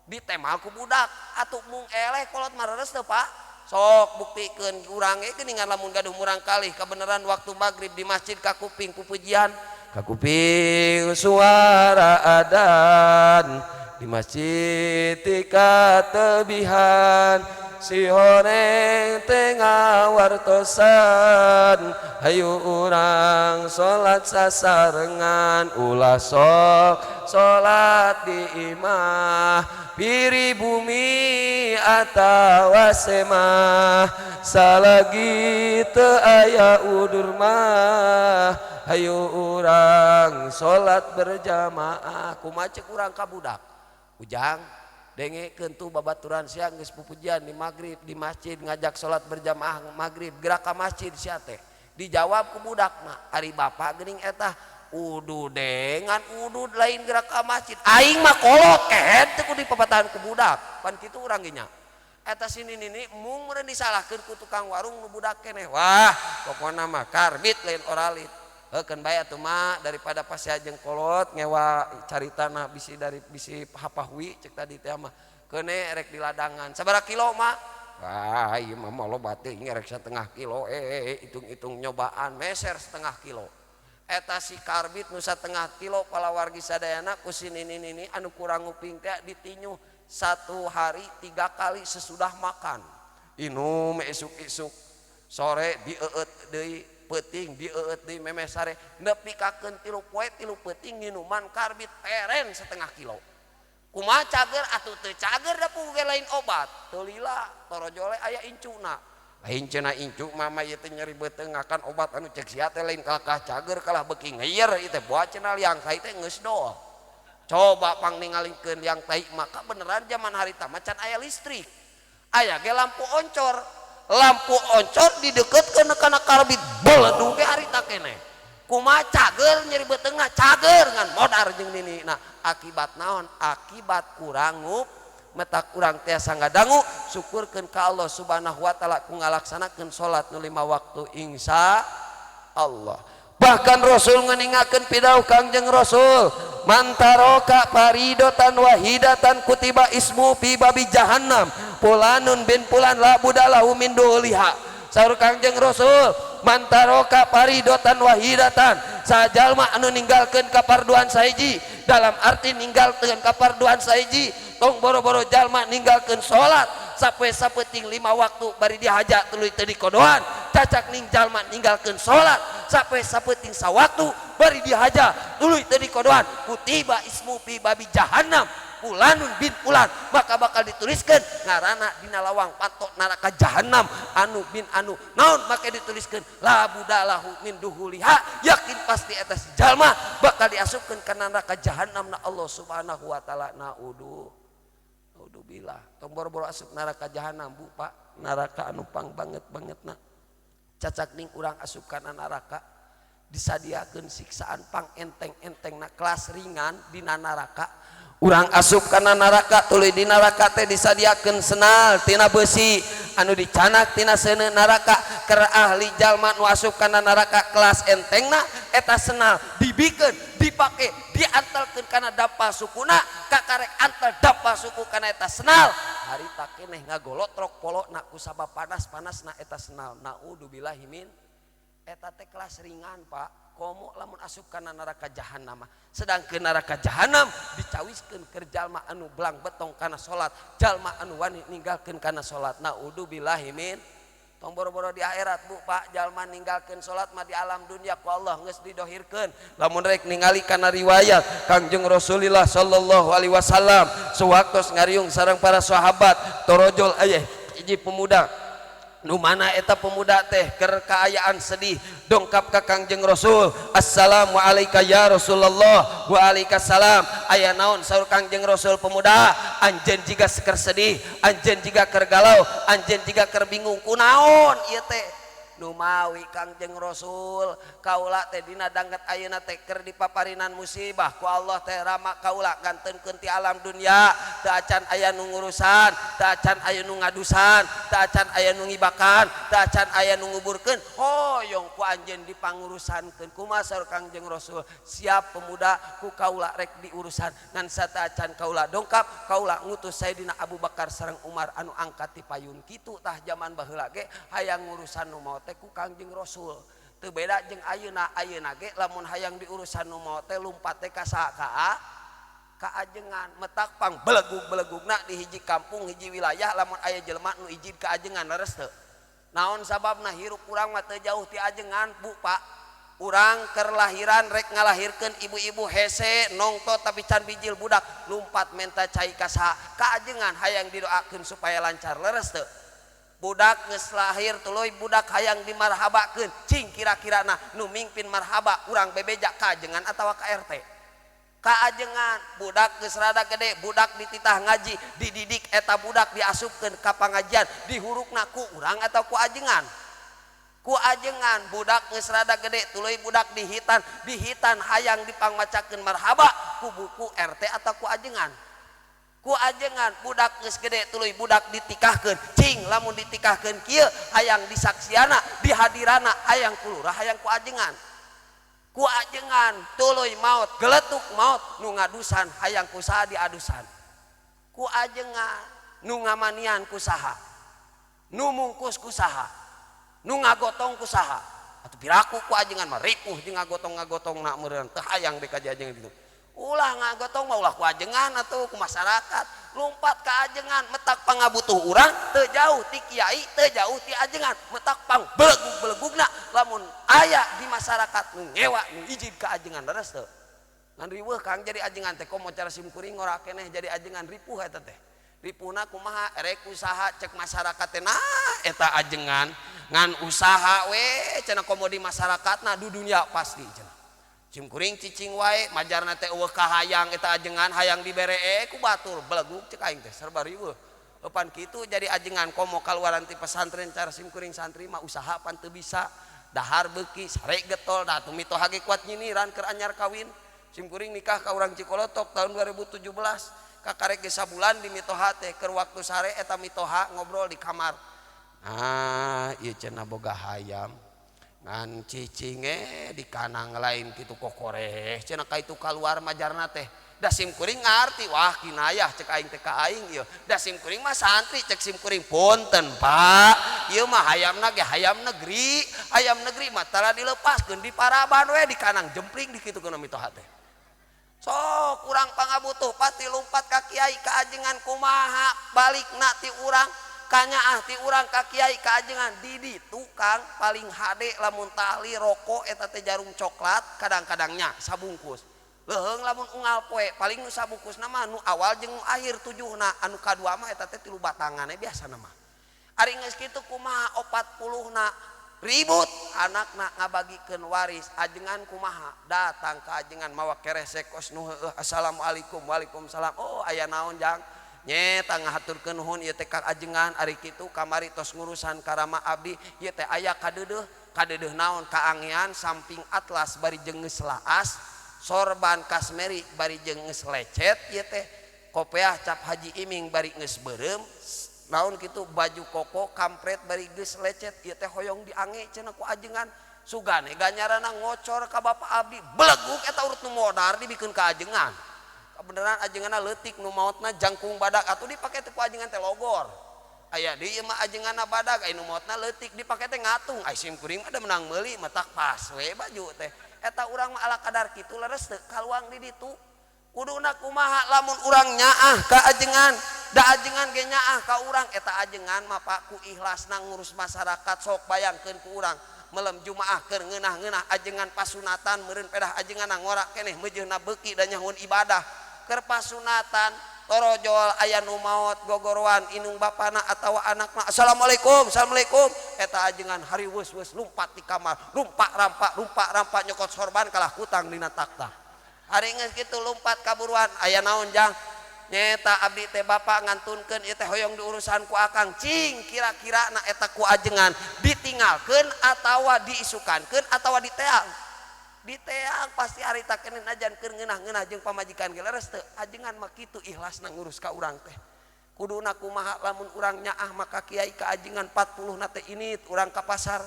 ditemal ku budak atuh mung eleh kolot mah reres teu Pak? Sok buktikeun urang ge geuningan lamun gaduh murang kalih kebenaran waktu maghrib di masjid kakuping pupujian, kakuping suara adan Di masjid tikatebihan si horeng tengah wartosan. Hayu urang salat sasarengan, ulah sok salat di imah, piri bumi atawa semah, salagi teu aya udur mah, hayu urang salat berjamaah. Kumaha ceuk urang ka budak? Ujang, dengekeun tuh babaturan sia geus pupujian di magrib di masjid, ngajak salat berjamaah magrib, gerak ka masjid sia teh. Dijawab ku budak mah, ari bapak geuning eta udud dengan udud lain gerak ka masjid, aing mah kolot kehed teu kudu dipapatahan ku budak. Pan kitu urang ge nya. Eta si nini mung meureun disalahkeun ku tukang warung nu budak keneh. Wah, pokona mah karbit lain oralit. Heukeun bae atuh mah, daripada pasea jeung kolot ngewa caritana bisi dari bisi hapahui cek tadi teh mah. Keune rek di ladangan. Sabaraha kilo mah? Wah, ieu mah loba teuing, rek setengah kilo, hitung-hitung nyobaan meser setengah kilo. Eta si karbit nu setengah kilo palawargi sadayana ku si nini-nini anu kurang nguping teh ditinjuh 1 hari 3 kali sesudah makan. Inum isuk-isuk, sore dieueut deui, peuting dieueut deui, memeh sare nepi kakeun 3 poe 3 peuting nginuman karbit peren setengah kilo. Kumaha cager atuh? Teu cager da puguh ge lain obat. Teu lila torojole aya incuna. Lain cenah incu mama ieu teh nyeri beuteung ngakan obat anu cek sia teh lain kalakah cager, kalah beuki ngeuyer ieu teh, boa cenah liang tai teh geus doh. Coba pang ningalikeun liang tai, maka beneran zaman harita mah can aya listrik. Aya ge lampu oncor. Lampu oncor dideketkeun kana karbit beledug ge harita keneh. Kumaha cager nyeri beuteungna? Cager ngan modar jeung nini. Nah, akibat naon? Akibat kurang ngup, meta kurang tiasa ngadangu. Syukurkeun ka Allah Subhanahu wa taala ku ngalaksanakeun salat nu 5 waktu insya Allah. Bahkan Rasul ngeningakeun pidauh Kangjeng Rasul, man taraka faridotan wahidatan kutiba ismu fi babi jahannam fulanun bin fulan la budalahu min duliha. Saur Kangjeng Rasul, man taraka faridotan wahidatan, sajalma anu ninggalkeun kaparduan sahiji, dalam arti ninggalkeun kaparduan sahiji, tong boro-boro jalma ninggalkeun salat sapoe sapeting 5 waktu bari dihaja tuluy teu dikodoan, cacak ning jalma ninggalkeun salat sapoe sapeting sawaktu bari dihaja tuluy teu dikodoan, kutiba ismu fi babi jahannam fulanun bin fulan, maka bakal dituliskan ngarana dina lawang patok neraka jahanam anu bin anu. Naon make dituliskan? La budalahu min duhuliha, yakin pasti eta si jalma bakal diasupkeun kana neraka jahanam na Allah Subhanahu wa taala. Naudu naudubillah. Tong boro-boro asup neraka jahanam bu pak, neraka anu pang banget bangetna. Cacak ning urang asup kana neraka disadiakeun siksaan pang enteng-entengna kelas ringan dina neraka. Urang asup kana neraka tuluy di neraka teh disadiakeun senal tina besi anu dicanak tina seuneu neraka. Keur ahli jalma nu asup kana neraka kelas entengna eta senal dibikeun dipake diantelkeun kana dampa sukuna, kakarek antel dampa suku kana eta senal harita keneh ngagolotrok polona ku sabab panas-panasna eta senal. Naudzubillahi min. Eta teh kelas ringan pak, komo lamun asup kana neraka jahanam. Sedangkeun neraka jahanam dicawiskeun keur jalma anu belang betong kana salat, jalma anu wani ninggalkeun kana salat. Naudzubillahi min. Tong boro-boro di akhirat bu pak, jalma ninggalkeun salat mah di alam dunia ku Allah geus didohirkeun. Lamun rek ningali kana riwayat Kangjeng Rasulillah sallallahu alaihi wasallam sewaktu ngariung sareng para sahabat, torojol aya hiji pemuda nu mana eta pemuda teh keur kaayaan sedih, dongkap ka Kangjeng Rasul, assalamu alayka ya Rasulullah wa alaikassalam. Aya naon saur Kangjeng Rasul? Pemuda, anjeun jiga keur sedih, anjeun jiga keur galau, anjeun jiga keur bingung, kunaon ieu teh? Numawi Kangjeng Rasul, kaula teh dina danget ayeuna teh keur dipaparinan musibah ku Allah teh rama kaula gantenkeun ti alam dunia, teu acan aya nu ngurusan, teu acan aya nu ngadusan, teu acan aya nu ngibakan, teu acan aya nu nguburkeun, hoyong ku anjeun dipangurusankeun. Kumaha saur Kangjeng Rasul? Siap pemuda, ku kaula rek diurusan, ngan sateu acan kaula dongkap, kaula ngutus Sayyidina Abu Bakar sareng Umar anu angkat ti payun. Kitu tah jaman baheula ge hayang ngurusan nu maot teh ku Kangjeng Rasul. Teu beda jeung ayeuna, ayeuna ge lamun hayang diurusan nu maot teh lumpat teh ka saha? Ka Kaajengan metak pang belegug-belegugna di hiji kampung hiji wilayah lamun aya jelema nu ijid kaajengan leres teu? Naon sababna hirup urang mah teu jauh ti ajengan Bu Pak. Urang kerlahiran rek ngalahirkeun ibu-ibu hese nongto tapi can bijil budak lumpat menta cai ka saha? Ka ajengan hayang didoakeun supaya lancar leres teu? Budak geus lahir tuluy budak hayang dimarhabakeun cing kira-kirana nu mingpin marhaba urang bebeja ka ajengan atawa ka RT? Ka ajengan. Budak geus rada gede budak dititah ngaji dididik eta budak diasupkeun ka pangajian dihurukna ku urang atau ku ajengan? Ku ajengan. Budak geus rada gede tuluy budak dihitan dihitan hayang dipangmacakeun marhaba ku buku RT atau ku ajengan? Ku ajengan. Budak geus gede tuluy budak ditikahkeun cing lamun ditikahkeun kieu hayang disaksiana dihadirana hayang ku lurah hayang ku ajengan? Ku ajengan. Tuluy maot geletuk maot nu ngadusan hayang ku saha diadusan? Ku ajengan. Nu ngamanian ku saha? Nu mungkus ku saha? Nu ngagotong ku saha? Atuh piraku ku ajengan mah ripuh jeung ngagotong-ngagotong na meureun teu hayang deui ka ajengan gitu. Ulah ngagotong mah ulah ku ajengan atuh ku masyarakat. Lumpat ka ajengan metak pangabutuh urang teu jauh ti kiai teu jauh ti ajengan metak pang belegug-belegugna lamun aya di masyarakat nu ngewa nu ijid ka ajengan leres teu? Ngan riweuh Kang jadi ajengan teh komo cara simkuring ngora keneh jadi ajengan ripuh eta teh. Ripuhna kumaha erek usaha cek masyarakat teh nah eta ajengan ngan usaha we cenah komo di masyarakatna du dunia pasti cenah. Simkuring cicing wae majarna teh eueuh kahayang eta ajengan hayang dibere ku batur belegug cek aing teh serba riweuh. Eupan kitu jadi ajengan komo kaluaran ti pesantren cara simkuring santri mah usaha pan teu bisa dahar beuki sare getol da atuh mitoha ge kuat nyiniran keur anyar kawin. Simkuring nikah ka urang Cikolotok tahun 2017 kakarek ge sabulan di mitoha teh keur waktu sare eta mitoha ngobrol di kamar. Ah ieu cenah boga hayam ngan cicing di kanang lain kitu kokoreh cenah ka itu kaluar majarna teh da simkuring ngarti wah kinayah cek aing teh ka aing ieu da simkuring mah santri cek simkuring punten Pak ieu mah hayamna ge hayam negeri mah tara dilepaskeun di paraban we di kanang jempling di kitu kana mitoha teh. Sok urang pangabutuh pasti lumpat ka kiai ka ajengan kumaha balikna ti urang kanyaah ti urang ka kiai ka ajengan di ditu Kang paling hade lamun tali rokok eta teh jarum coklat kadang-kadangnya sabungkus leuheung lamun unggal poe paling nu sabungkusna mah nu awal jeung nu akhir tujuhna anu kadua mah eta teh 3 batangane biasana mah ari geus kitu kumaha 40na ribut anakna ngabagikeun waris ajengan kumaha datang ka ajengan mawa keresek kos nu heueuh assalamualaikum waalaikumsalam oh aya naon jang nyeta ngahaturkeun nuhun ieu teh ka ajengan ari kitu kamari tos ngurusan karama abdi ieu teh aya kadeudeuh kadeudeuh naon kaangean samping atlas bari jeung geus laas sorban kasmeri bari jeung geus lecet ieu teh kopeah cap Haji Iming bari geus beureum naon kitu baju koko kampret bari geus lecet ieu teh hoyong diange cenah ku ajengan sugane ganjarana ngocor ka bapak abdi belegug eta urut nu modar dibikeun ka ajengan. Kebenaran ajenganna leutik nu maotna jangkung badak atuh dipake teh ku ajengan teh logor aya deui ieu mah ajenganna badak aya nu maotna leutik dipake teh ngatung ai simkuring mah da menang meuli matak pas we baju teh eta urang mah ala kadar kitu leres teu kaluang di ditu kuduna kumaha lamun urang nyaah ka ajengan da ajengan ge nyaah ka urang eta ajengan mah Pak ku ikhlasna ngurus masyarakat sok bayangkeun ku urang melem jumaah keur ngeunah-ngeunah ajengan pasunatan meureun pedah ajenganna ngora keneh meujeunna beuki da nyahueun ibadah keur pasunatan torojol aya nu maot gogoroan inung bapana atawa anakna assalamualaikum assalamualaikum eta ajengan hariweus-weus lumpat di kamar lumpak rampak nyokot sorban kalah kutang dina takta hari geus kitu lumpat kaburuan aya naon jang nyeta abdi teh bapak ngantunkeun ieu teh hoyong diurusan ku akang cing kira-kira na eta ku ajengan ditinggalkeun atawa diisukankeun atawa diteang diteang pasti harita keneh najan keur ngeunah-ngeunah jeung pamajikan ge leres teu ajengan mah kitu ikhlasna ngurus ka urang teh kuduna kumaha lamun urang nyaah maka kiai ka ajengan 40 na teh init urang ka pasar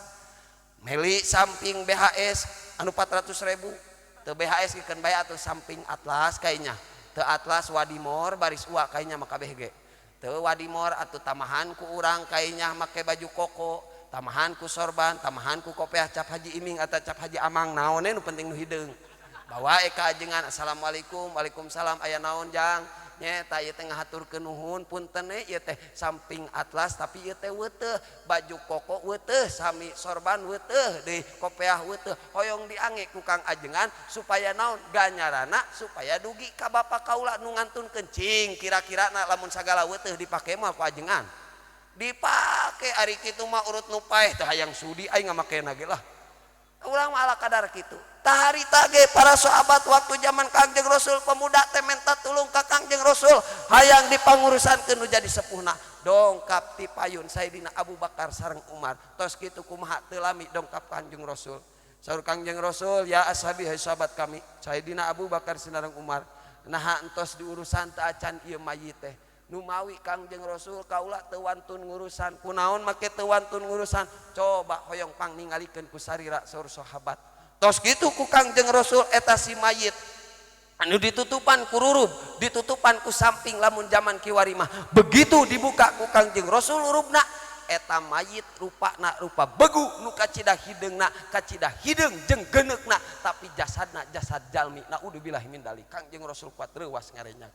meli samping BHS anu 400.000 teu BHS geukeun bae atuh samping atlas kayaknya teu atlas wadimor baris ua kayaknya mah kabeh ge teu wadimor atuh tamahan ku urang kayaknya make baju koko tamahan ku sorban tamahan ku kopeah cap Haji Iming atau cap Haji Amang naon nu penting nu hideung Bawa ka ajengan, assalamualaikum, waalaikumsalam, aya naon jang? Nyeta ieu teh ngahaturkeun nuhun punten ieu teh samping atlas tapi ieu teh weuteuh, baju koko weuteuh, sami sorban weuteuh, deui kopeah weuteuh, hoyong diange ku Kang Ajengan supaya naon ganyarana supaya dugi ka bapa kaula nu ngantunkeun cing kira-kirana lamun sagala weuteuh dipake mah ku ajengan. Dipake ari kitu mah urut nu paeh teh hayang sudi aing ngamakena ge lah. Urang mah ala kadar kitu. Taharita ge para sahabat waktu zaman Kangjeng Rasul pemuda teh menta tulung ka Kangjeng Rasul hayang dipangurusankeun nu jadi sepuhna. Dongkap ti payun Sayyidina Abu Bakar sareng Umar. Tos kitu kumaha teu lami dongkap Kangjeng Rasul. Saur Kangjeng Rasul, ya ashabi, hai sahabat kami, Sayyidina Abu Bakar sareng Umar, naha entos diurusan teu acan ieu mayit teh. Numawi Kangjeng Rasul kaula teu wantun ngurusan. Kunaon make teu wantun ngurusan? Coba hoyong pang ningalikeun ku sarira saur sahabat. Tos kitu ku Kangjeng Rasul eta si mayit anu ditutupan ku rurub, ditutupan ku samping lamun zaman kiwari mah. Begitu dibuka ku Kangjeng Rasul rurubna eta mayit rupana rupa begu nu kacida hideungna, kacida hideung jeung geuneukna tapi jasadna jasad jalmi. Naudzubillah min dzalik. Kangjeng Rasul kuat reuwas ngarenyang.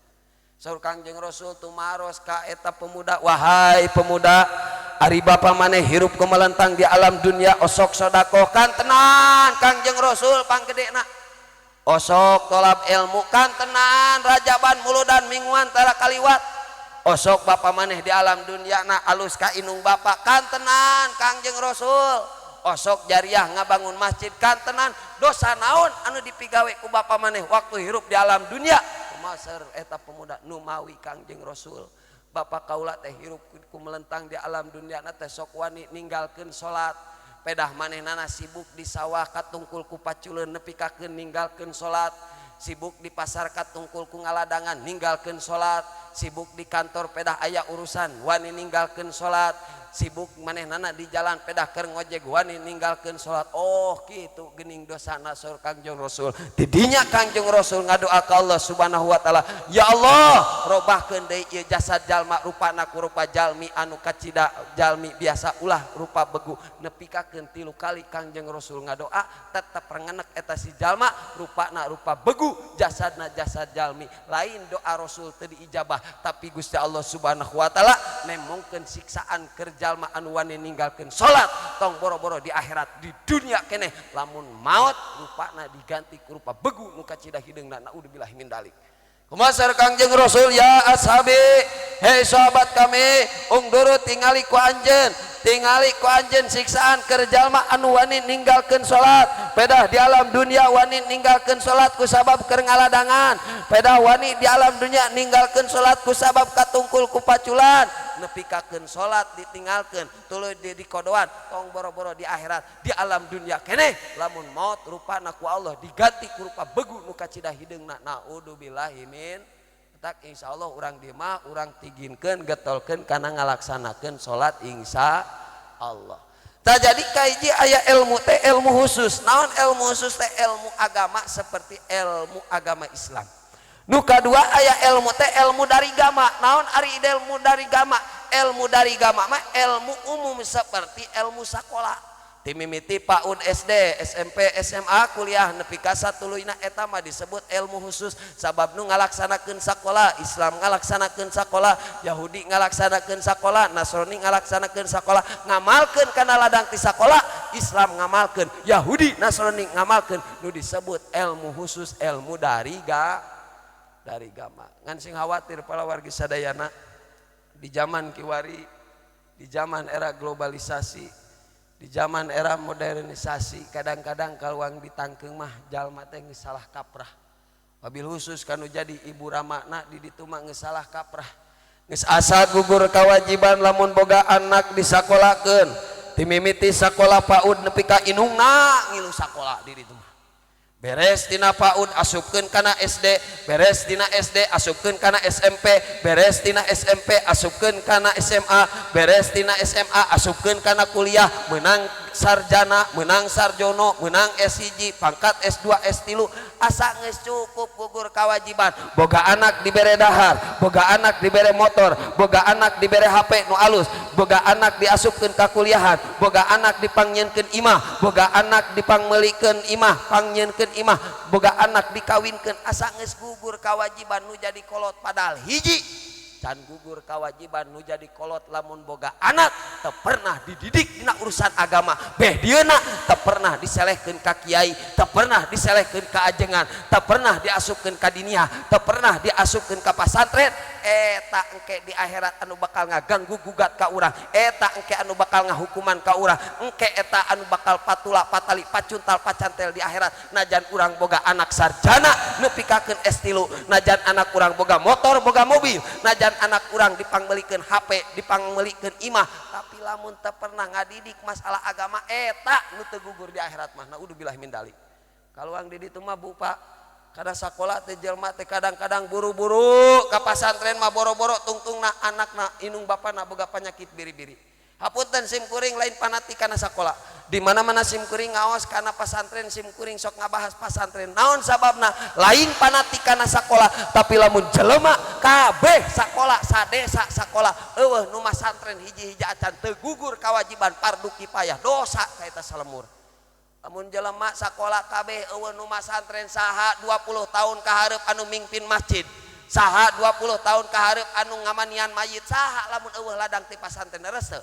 Saur Kangjeng Rasul tumaros ka eta pemuda, wahai pemuda, ari bapa maneh hirup kumelentang di alam dunia osok sodakoh kan tenan Kangjeng Rasul panggedena. Osok tolab ilmu kan tenan rajaban muludan mingguan tara kaliwat. Osok bapa maneh di alam dunia na alus ka inung bapa kan tenan Kangjeng Rasul. Osok jariah ngabangun masjid kan tenan dosa naon anu dipigawe ku bapa maneh waktu hirup di alam dunia. Maser eta pemuda numawi Kangjeng Rasul bapa kaula teh hirup ku melentang di alam dunia na teh sok wani ninggalkeun salat pedah manehna sibuk di sawah katungkul ku paculeun nepi ka ninggalkeun salat, sibuk di pasar katungkul ku ngaladangan ninggalkeun salat, sibuk di kantor pedah aya urusan wani ninggalkeun salat, sibuk manehna di jalan pedah keur ngojek wani ninggalkeun salat. Oh kitu geuning dosana saur Kangjeng Rasul. Tidinya Kangjeng Rasul ngadoa ka Allah Subhanahu wa taala, ya Allah robahkeun deui ieu jasad jalma rupana ku rupa jalmi anu kacida jalmi biasa ulah rupa begu. Nepikakeun 3 kali Kangjeng Rasul ngadoa tetep rengenek eta si jalma rupana rupa begu jasadna jasad jalmi. Lain doa Rasul teu diijabah tapi Gusti Allah Subhanahu wa taala nemongkeun siksaan keur jalma anu wani ninggalkeun salat tong boro-boro di akhirat di dunia keneh lamun maot rupana diganti ku rupa begu nu kacida hideungna. Naudzubillah min dzalik. Kumaha Kangjeng Rasul, ya ashabi, hei sahabat kami, ungduru tingali ku anjeun, tingali ku anjeun siksaan keur jalma anu wani ninggalkeun salat pedah di alam dunia wani ninggalkeun salat ku sabab keur ngaladangan, pedah wani di alam dunia ninggalkeun salat ku sabab katungkul ku paculan, nepikakeun salat ditinggalkeun tuluy di kodoan tong boro-boro di akhirat di alam dunia keneh lamun maot rupana ku Allah diganti ku rupa begu nu kacida hideungna. Naudzubillahi min tak insyaallah urang di mah urang tiginkeun getolkeun kana ngalaksanakeun salat insya Allah. Tah jadi kahiji aya ilmu teh ilmu khusus. Naon ilmu khusus teh? Ilmu agama seperti ilmu agama Islam. Nu kadua aya ilmu teh ilmu dari gama. Naon ari ilmu dari gama? Ilmu dari gama mah ilmu umum seperti ilmu sakola. Timimiti PAUD SD, SMP, SMA, kuliah nepi ka satuluyna eta mah disebut ilmu khusus sabab nu ngalaksanakeun sakola, Islam ngalaksanakeun sakola, Yahudi ngalaksanakeun sakola, Nasrani ngalaksanakeun sakola, ngamalkeun kana ladang ti sakola, Islam ngamalkeun, Yahudi, Nasrani ngamalkeun, nu disebut ilmu khusus, ilmu dari dari gama. Ngan sing khawatir para wargi sadayana di zaman kiwari, di zaman era globalisasi, di zaman era modernisasi, kadang-kadang kaluang ditangkeung mah jalma teh geus salah kaprah. Wabil khusus kanu jadi ibu ramana di ditu mah geus salah kaprah. Geus asa gugur kewajiban lamun boga anak disakolakeun, timimiti sakola PAUD nepi ka inungna ngilu sakola di ditu mah. Beres tina PAUD asupkeun kana SD, beres tina SD asupkeun kana SMP, beres tina SMP asupkeun kana SMA, beres tina SMA asupkeun kana kuliah, menang sarjana, menang sarjono, menang S1, pangkat S2, S3, asa geus cukup gugur kewajiban. Boga anak dibere dahar, boga anak dibere motor, boga anak dibere HP nu alus, boga anak diasupkeun ka kuliahan, boga anak dipangnyieunkeun imah, boga anak dipangmeulikeun imah, pangnyieunkeun imah, boga anak dikawinkeun, asa geus gugur kewajiban nu jadi kolot. Padahal hiji can gugur kewajiban nu jadi kolot lamun boga anak teu pernah dididik dina urusan agama, beh dieuna teu pernah diselehkeun ka kiai, teu pernah diselehkeun ka ajengan, teu pernah diasupkeun ka diniyah, teu pernah diasupkeun ka pasantren. Eta engke di akhirat anu bakal ngaganggu gugat ka urang, eta engke anu bakal ngahukuman ka urang, engke eta anu bakal patula patali pacuntal pacantel di akhirat. Najan urang boga anak sarjana nepikakeun S3, najan anak urang boga motor boga mobil, najan anak urang dipangmeulikeun HP, dipangmeulikeun imah, tapi lamun teu pernah ngadidik masalah agama, eta nu teu gugur di akhirat mah. Naudzubillah min dalik. Kaluang di ditu mah Bu Pak, kada sakola teh jelema teh kadang-kadang buru-buru ka pasantren mah boro-boro tungtungna anakna inung bapana boga penyakit biri-biri. Hapunten sim kuring lain fanatik kana sakola. Di mana-mana sim kuring ngaos kana pasantren, sim kuring sok ngabahas pasantren. Naon sababna? Lain fanatik kana sakola, tapi lamun jelema kabeh sakola sadesa sakola eueuh nu masantren hiji-hiji acan teu gugur kewajiban fardu kifayah, dosa ka eta salemur. Lamun jelema sakola kabeh eueuh nu masantren, saha 20 tahun ka hareup anu mingpin masjid, saha 20 tahun ka hareup anu ngamanian mayit, saha lamun eueuh ladang ti pasantren leres teu?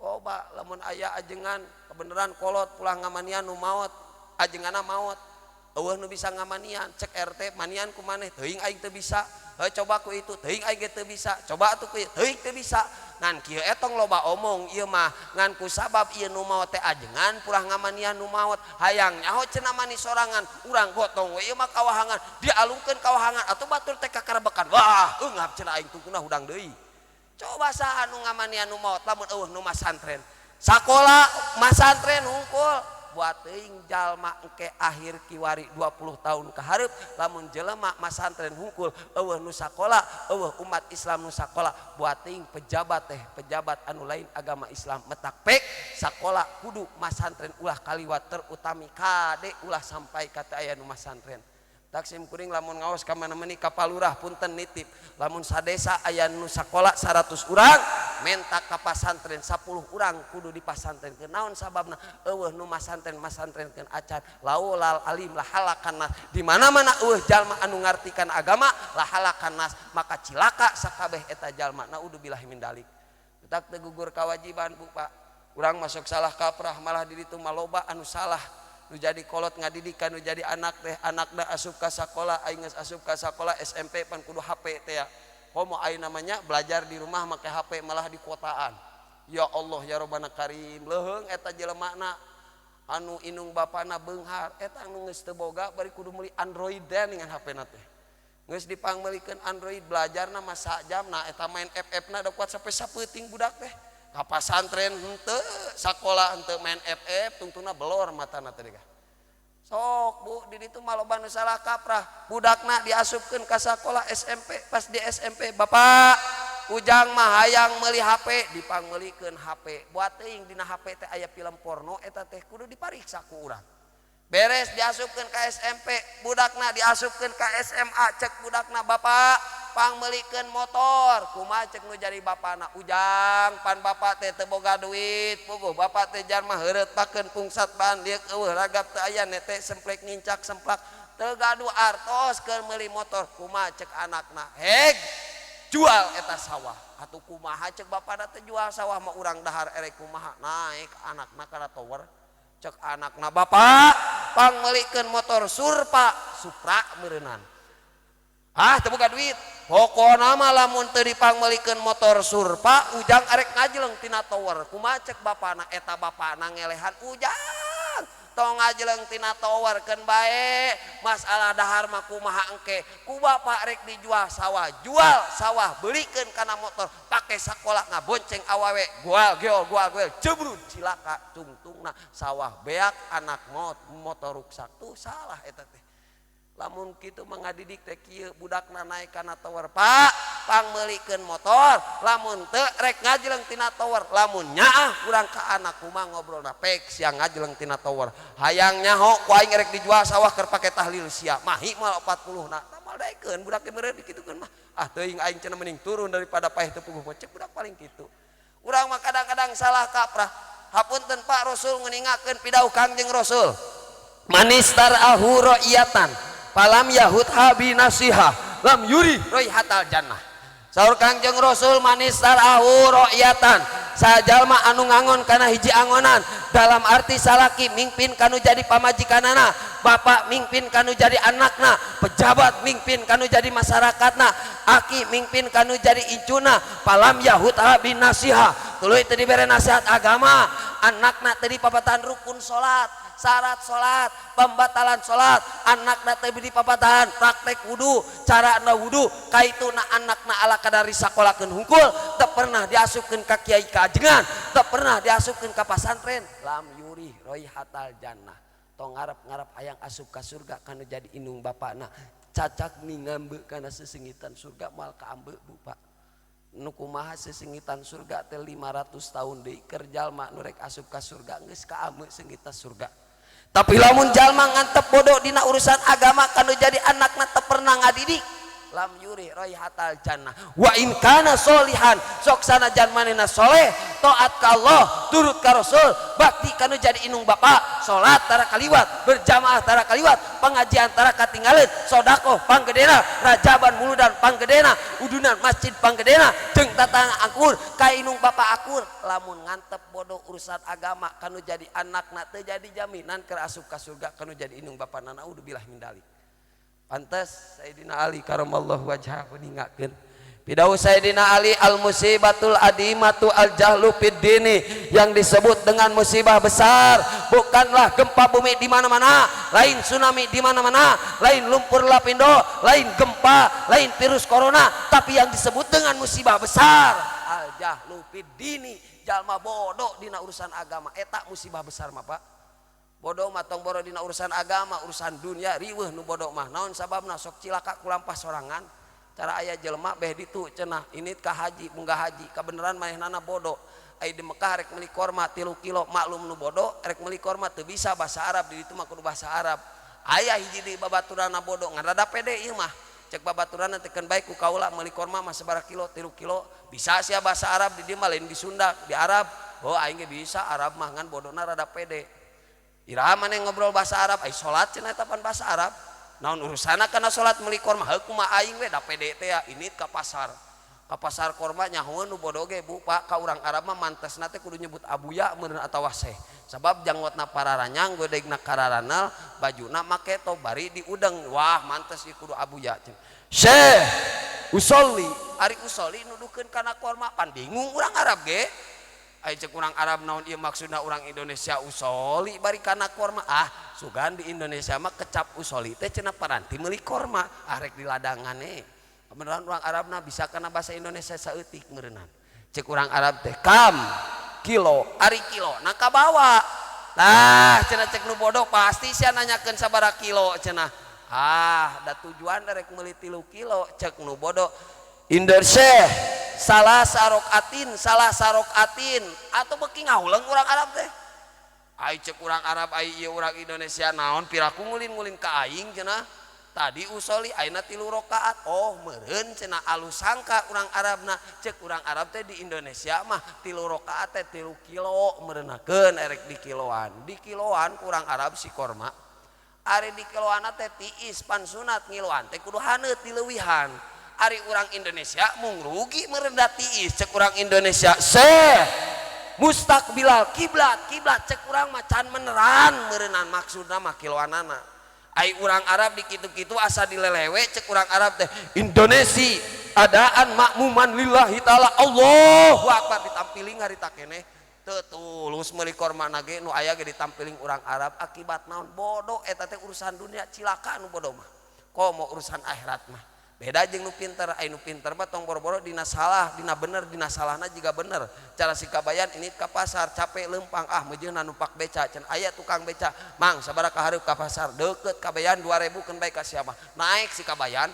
Loba lamun aya ajengan kebeneran kolot pulang ngamanian nu maot, ajenganna maot eueuh nu bisa ngamanian, cek RT manian ku maneh, teuing aing teu bisa, heuh coba ku itu, teuing aing ge teu bisa, coba atuh ku ieu, teuing teu bisa. Ngan kieu etong loba omong ieu mah, ngan ku sabab ieu nu maot teh ajengan purah ngamanian nu maot, hayang nyaho cenah mani sorangan, urang gotong we ieu mah kawahangan, dialungkeun kawahangan atuh batur teh kakarebekan, wah eungap cenah aing tungkuna hudang deui. Coba saha nu ngamanian nu maot lamun eueuh nu masantren? Sakola masantren hungkul buat teuing jalma engke akhir kiwari 20 tahun ka hareup lamun jelema masantren hungkul eueuh nu sakola, eueuh umat Islam nu sakola, buat teuing pejabat teh pejabat anu lain agama Islam metak pek sakola kudu masantren ulah kaliwat, terutami kade ulah sampai ka teu aya nu masantren. Taksim kuring lamun ngaos ka mana-mana ka palurah punten nitip, lamun sadesa aya nu sakola 100 urang menta ka pasantren 10 urang kudu dipasantrenkeun. Naon sababna? Eueuh nu masantren masantrenkeun acan, laulal alim lahalakan nas, di mana-mana eueuh jalma anu ngartikan agama lahalakan nas, maka cilaka sakabeh eta jalma. Naudzubillahi min dalik. Tak teu gugur kewajiban Bu Pak, urang masuk salah kaprah malah di ditu mah loba anu salah nu jadi kolot ngadidikan nu jadi anak teh, anakna asup ka sakola, aing geus asup ka sakola SMP pan kudu HP teh ya, komo aing namanya belajar di rumah make HP malah di kotaan. Ya Allah ya Rabbana Karim, leuheung eta jelemana anu inung bapana beunghar eta anu geus teu boga bari kudu meuli Android teh dengan HP na teh, geus dipangmeulikeun Android belajarna mah sajamna eta main FF na da kuat sampai sapeuting budak teh ka pasantren henteu, sakola henteu, main FF tungtungna belor matana teh. Sok Bu, di ditu mah loba nu salah kaprah, budakna diasupkeun ka sakola SMP, pas di SMP, bapak ujang mah hayang meuli HP, dipangmeulikeun HP, buat teuing dina HP teh aya film porno eta teh kudu dipariksa ku urang. Beres diasupkeun ka SMP, budakna diasupkeun ka SMA, cek budakna bapak pangmeulikeun motor, kumaha cek nu jadi bapana? Ujang pan bapak teh teu boga duit, puguh bapak teh jalma heureut pakeun pungsat ban lieuk eueuh ragap teu aya nete semplek ngincak semplak teu gaduh artos keur meuli motor, kumaha cek anakna? Heg jual eta sawah atuh. Kumaha cek bapana teh jual sawah mah urang dahar erek kumaha? Naik anakna kana tower, cek anakna bapak pangmeulikeun motor Surpa Supra meureunnan, ah teu boga duit, pokona mah lamun teu dipangmeulikeun motor Surpa ujang arek ngajeleng tina tower. Kumaha cek bapana? Eta bapana ngelehan, ujang tong ngajeleng tina tower keun bae, masalah dahar mah kumaha engke, ku bapak rek dijual sawah, jual sawah belikeun kana motor, pake sakola ngabonceng awewe goal geol goal geol jebrut cilaka tungtungna sawah beak anak maot motor ruksak. Tuh salah eta teh. Lamun kitu mah ngadidik teh kieu, budakna naik kana tower, Pak. pangmeulikeun motor, lamun teu rek ngajleng tina tower, lamun nyaah urang ka anak kumaha ngobrolna pek sia ngajleng tina tower. Hayang nyaho ku aing rek dijual sawah keur pake tahlil sia, mahi moal 40 na. Moal daekeun budak ge meureun dikitukeun mah. Ah teuing aing cenah mending turun daripada paeh teu puguh cek budak paling kitu. Urang mah kadang-kadang salah kaprah. Hapunten Pak, Rasul nguningakeun pidauh Kangjeng Rasul. Manistar ahu ra'iyatan falam yahud habi nasihah lam yuri roihatal jannah. Saur Kangjeng Rasul manistar ahu ra'iyatan sajalma anu ngangon kana hiji angonan, dalam arti salaki mingpin kanu jadi pamajikanana, bapak mingpin kanu jadi anakna, pejabat mingpin kanu jadi masyarakatna, aki mingpin kanu jadi incuna, falam yahud habi nasihah tuluy teu dibere nasihat agama, anakna teu dipapatahan rukun salat, syarat salat, pembatalan salat, anakna teu dipapatahan praktek wudu, carana wudu, kaituna anakna ala kadar disakolakeun hungkul, teu pernah diasupkeun ka kiai kaajengan, teu pernah diasupkeun ka pasantren, lam yuri roihatal jannah. Tong ngarep-ngarep hayang asup ka surga kanu jadi indung bapakna, cacak ngambe kana sesengitan surga moal kaambe Bu Pak. Nu kumaha sesengitan surga teh 500 tahun deui keur jalma nu rek asup ka surga geus kaambe sengita surga. Tapi lamun jalma ngantep bodoh dina urusan agama kanu jadi anakna teu pernah ngadidik, lam yuri roihatal jannah. Wa in kana solihan, sok sanajan manehna soleh, taat ka Allah, turut ka Rasul, bakti kanu jadi indung bapa, salat tara kaliwat, berjamaah tara kaliwat, pengajian tara katinggaleun, sedekah panggedena, rajaban muludan panggedena, udunan masjid panggedena, jeung tatangga akur ka indung bapa akur. Lamun ngantep bodoh urusan agama kanu jadi anakna teu jadi jaminan keur asup ka surga kanu jadi indung bapana, naudzubillah min dzalik. Pantes Sayyidina Ali karamallahu wajhahu ningakeun pidauh Sayyidina Ali, al musibatul adimatu al jahlu fid dini, yang disebut dengan musibah besar bukanlah gempa bumi di mana-mana, lain tsunami di mana-mana, lain lumpur lapindo, lain gempa, lain virus corona, tapi yang disebut dengan musibah besar al jahlu fid dini, jalma bodoh dina urusan agama. Eta musibah besar mah Pak. Bodoh mah tong boro dina urusan agama, urusan dunia riweuh nu bodoh mah. Naon sababna? Sok cilaka kulampah sorangan. Cara aya jelema beh ditu cenah ini ka haji munggah haji kabeneran manehnana bodoh. Ai di Mekah rek meuli korma 3 kilo, maklum nu bodoh rek meuli korma teu bisa bahasa Arab, di ditu mah kudu bahasa Arab. Aya hiji deui babaturanna bodoh ngan rada pede ieu mah. Cek babaturanna teh keun bae ku kaula meuli korma mah sabaraha kilo, 3 kilo. Bisa sia bahasa Arab di dieu mah lain di Sunda, di Arab. Oh aing ge bisa Arab mah ngan bodona rada pede. Iraha maneh ngobrol bahasa Arab, ai salat cenah eta pan bahasa Arab. Naon urusanna kana salat meuli korma? Heuh kumaha aing we da pede teh ya, ini ka pasar. Ka pasar korma nyahoeun nu bodoh ge Bu Pak, ka urang Arab mah mantesna teh kudu nyebut abuya meureun atawa syekh. Sabab janggotna pararanyang, godegna kararanal, bajuna make to bari diudeng. Wah, mantes ieu kudu abuya cenah. Syekh usolli, ari usolli nuduhkeun kana korma, pan bingung urang Arab ge. Ai cek urang Arab naon ieu maksudna urang Indonesia usoli bari kana korma. Ah, sugan di Indonesia mah kecap usoli teh cenah paranti meuli korma. Ah rek di ladangane. Beneran urang Arabna bisa kana bahasa Indonesia saeutik meureunnan. Cek urang Arab teh kam kilo, ari kilo na kabawa. Tah cenah cek nu bodoh pasti sia nanyakeun sabaraha kilo cenah. Ah, da tujuan rek meuli 3 kilo cek nu bodoh. Indonesia salah sarokatin, salah sarokatin atau beki ngahuleng urang Arab teh. Ai cek urang Arab ai ieu urang Indonesia naon piraku ngulin-ngulin ka aing cenah. Tadi usoli ayeuna 3 rakaat. Oh meureun cenah alus sangka urang Arabna. Cek urang Arab teh di Indonesia mah 3 rakaat teh 3 kilo meureunnakeun erek di kiloan. Di kiloan urang Arab si korma. Ari di kiloan teh tiis pan sunat ngiloan teh kudu haneut dileuwihan. Ari urang Indonesia mung rugi merendah tiis cek urang Indonesia seh mustaqbilal kiblat, kiblat cek urang mah can meneran meureunnan maksudna mah kiloanana. Ai urang Arab di kitu-kitu asa dilelewe cek urang Arab teh Indonesia adaan makmuman lillahi taala Allahu akbar ditampiling harita keneh teu tulus meuli korma ge nu aya ge ditampiling urang Arab akibat naon bodoh eta teh urusan dunia cilaka nu bodoh mah komo urusan akhirat mah. Beda jeung nu pinter, ai nu pinter mah tong boro-boro dina salah, dina bener, dina salahna jiga bener. Cara si kabayan ini ka pasar capek lempang ah meujeuhna numpak beca can aya tukang beca, mang sabaraha ka hareup ka pasar deukeut kabayan 2000 keun bae ka siapa. Naik si kabayan.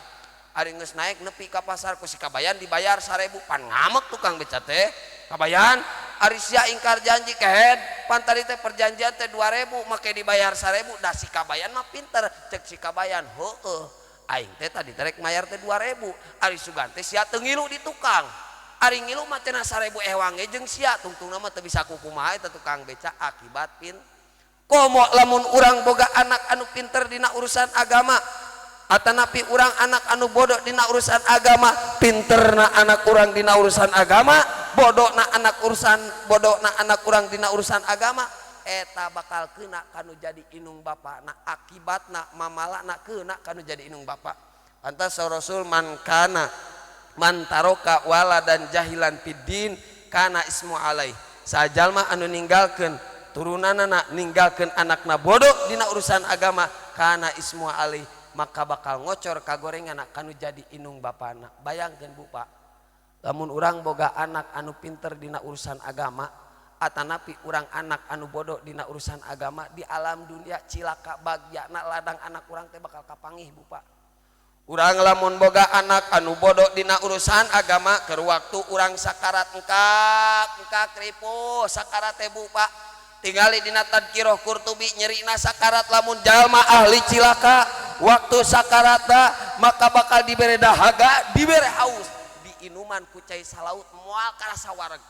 Ari geus naik nepi ka pasar ku si Kabayan dibayar 1000 pan ngamek tukang beca teh. Kabayan, ari sia ingkar janji kehed, pan tadi teh perjanjian teh 2000 make dibayar 1000. Da si Kabayan mah pinter, cek si Kabayan, heueuh aing teh tadi rek mayar teh 2000, ari sugan teh sia teu ngilu di tukang. Ari ngilu mah cenah 1000 ewang ge jeung sia, tungtungna mah teu bisa kukumaha eta tukang beca akibat pin. Komo lamun urang boga anak anu pinter dina urusan agama atanapi urang anak anu bodoh dina urusan agama, pinterna anak urang dina urusan agama, bodohna anak urusan bodohna anak urang dina urusan agama, eta bakal kena kanu jadi inung bapakna, akibatna mamalana kena kanu jadi inung bapak. Pantas Rasul man kana man taroka waladan jahilan fiddin kana ismu alaih. Sajalma anu ninggalkeun turunanana, ninggalkeun anakna bodoh dina urusan agama, kana ismu alaih, maka bakal ngocor kagorengan kanu jadi inung bapana. Bayangkeun Bu Pak, lamun urang boga anak anu pinter dina urusan agama atanapi urang anak anu bodoh dina urusan agama, di alam dunia cilaka bagyana ladang anak urang teh bakal kapanggih Bu Pak. Urang lamun boga anak anu bodoh dina urusan agama, keur waktu urang sakarat engkak engkak ripuh sakarat teh Bu Pak, tingali dina Tadkiroh Qurtubi nyerina sakarat lamun jalma ahli cilaka waktu sakarata maka bakal dibere dahaga, dibere haus, diinuman ku cai salaut moal karasa wareg.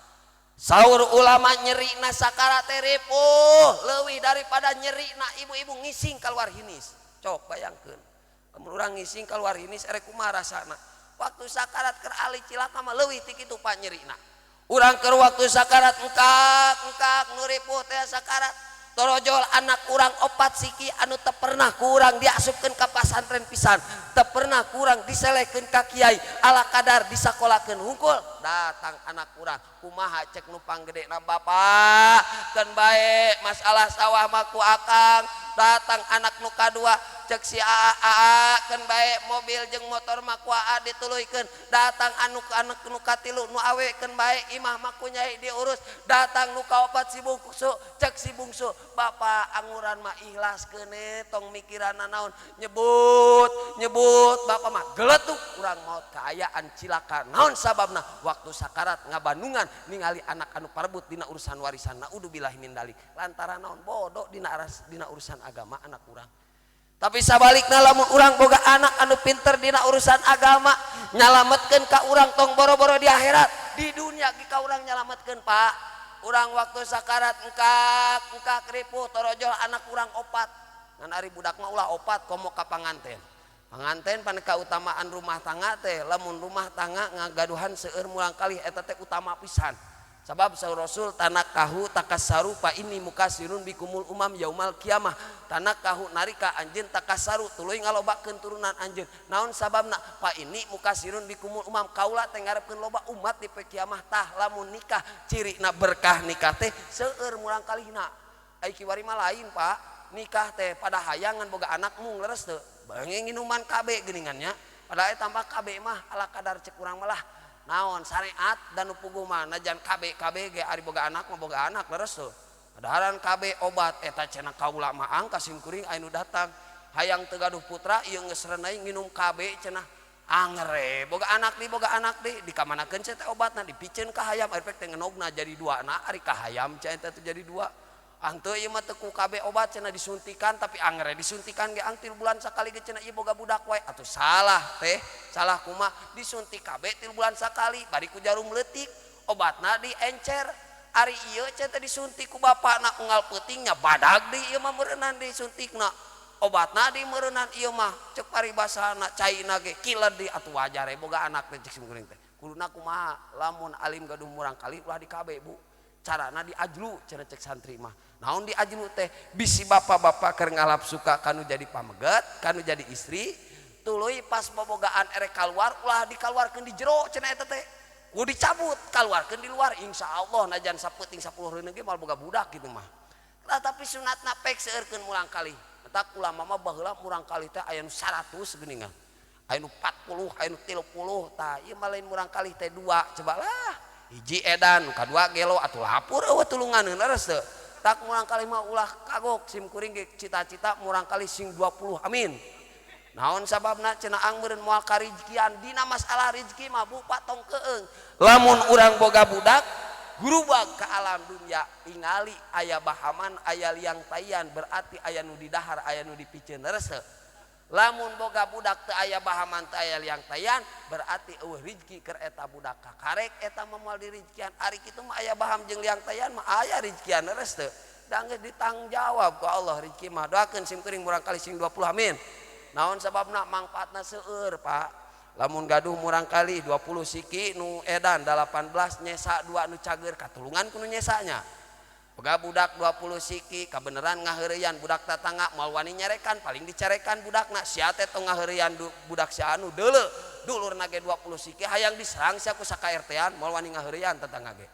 Saur ulama nyerina sakarat teh ripuh leuwih daripada nyerina ibu-ibu ngising keluar hinis. Cok bayangkeun lamun urang ngising keluar hinis erek kumaha rasana. Waktu sakarat keur ahli cilaka mah leuwih ti kitu Pak nyerina. Urang keur waktu sakarat engkak engkak nu ripuh teh sakarat, torojol anak urang opat siki anu teu pernah kurang diasupkeun ka pasantren pisan, teu pernah kurang diselehkeun ka kiai, ala kadar disakolakeun hungkul. Datang anak urang kumaha cek nu panggedena, bapak keun bae masalah sawah mah ku akang. Datang anak nu kadua cek si aa, aa keun bae mobil jeung motor mah ku aa dituluykeun. Datang anu anak nu katilu nu awe, keun bae imah mah ku nyai diurus. Datang nu kaopat si bungsu, cek si bungsu, bapak anguran mah ikhlas keune, tong mikiran naon, nyebut nyebut bapak mah geletuk urang maot kaayaan cilaka. Naon sababna? Waktu sakarat ngabandungan ningali anak anu parebut dina urusan warisan, naudzubillah min dalik, lantaran naon? Bodoh dina urusan agama anak urang. Tapi sabalikna lamun urang boga anak anu pinter dina urusan agama, nyalametkeun ka urang tong boro-boro di akhirat, di dunia ge ka urang nyalametkeun Pak. Urang waktu sakarat engkak engkak ripuh, torojol anak urang opat, ngan ari budak mah ulah opat, komo ka panganten. Panganten pan kautamaan rumah tangga teh, lamun rumah tangga ngagaduhan seueur murang kali eta teh utama pisan. Sabab saur Rasul, tanakahu takasaru fa inni mukasirun bikumul umam yaumal kiamah. Tanakahu narika anjeun, takasaru tuluy ngalobakeun turunan anjeun. Naon sababna? Fa inni mukasirun bikumul umam, kaula teh ngarepkeun loba umat di poe kiamah. Tah lamun nikah cirina berkah nikah teh seueur murang kalihna. Ai kiwari mah lain Pak, nikah teh pada hayangan boga anak mung, leres teu? Bangeng nginuman KB geuningan nya. Padahal tambah KB mah ala kadar cek urang malah naon syariat dan puguh mah najan KB KB ge ari boga anak mah boga anak, leres tuh? Padaharan KB obat eta cenah kaula mah angka simkuring anu datang hayang teu gaduh putra ieu geus renai nginum KB cenah, angere boga anak di boga anak di dikamanakeun cenah teh obatna, dipiceun ka hayam ari teh ngenogna jadi dua na ari ka hayam cenah eta teh jadi dua. Henteu ieu mah teu ku KB obat cenah, disuntikan, tapi angere disuntikan ge ang 3 bulan sakali ge cenah ieu boga budak wae. Atuh salah teh, salah kumaha? Disuntik KB 3 bulan sakali bari ku jarum leutik, obatna diencer. Ari ieu cenah teh disuntik ku bapakna unggal peutingnya badag deui ieu mah meureunnan disuntikna, obatna di meureunnan ieu mah cek paribasana caina ge kiled deui. Atuh wajar we boga anak teh cek simkuring teh kuduna kumaha? Lamun alim gaduh murang kali ulah di KB Bu, carana diajlu cenah cek santri mah. Naon diajlu teh? Bisi bapak-bapak keur ngalap suka kanu jadi pameget, kanu jadi istri, tuluy pas bobogaan erek kaluar ulah dikaluarkeun di jero cenah eta teh, kudu dicabut kaluarkeun di luar. Insyaallah najan sapeuting 10 reuneu ge moal boga budak kitu mah. Lah tapi sunatna pek seueurkeun murang kali. Matak ulama mah baheula murang kali teh aya nu 100 geuningan, aya nu 40, aya nu 30. Tah ieu mah lain murang kali teh dua, coba lah hiji edan kadua gelo atuh lapur eueuh tulunganeun, leres teu? Tak murang kali mah ulah kagok, sim kuring ge cita-cita murang kali sing 20, amin. Naon sababna cenah ang meureun moal karizkian dina masalah rizki mah bupa tong keung. Lamun urang boga budak gurubag ke alam dunia tingali aya bahaman aya liang tayan berarti aya nu di dahar aya nu dipiceun rese. Lamun boga budak teu aya bahaman teu aya liang tayan berarti eueuh rizki keur eta budak kakarek eta mah moal dirizkian. Ari kitu mah aya baham jeung liang tayan mah aya rizkian leres teu. Da geus ditanggung jawab ku Allah rizki mah. Doakeun sim kuring murang kali sing 20 amin. Naon sababna mangfaatna seueur Pak. Lamun gaduh murang kali 20 siki nu edan 18 nyesa 2 nu cager katulungan ku nu nyesanya. Boga budak 20 siki kabeneran ngaheureyan budak tatangga moal wani nyarekan paling dicarekan budakna sia teh tong ngaheureyan budak si anu deuleu dulurna ge 20 siki hayang diserang sia ku saka RT-an moal wani ngaheureyan tatangga ge.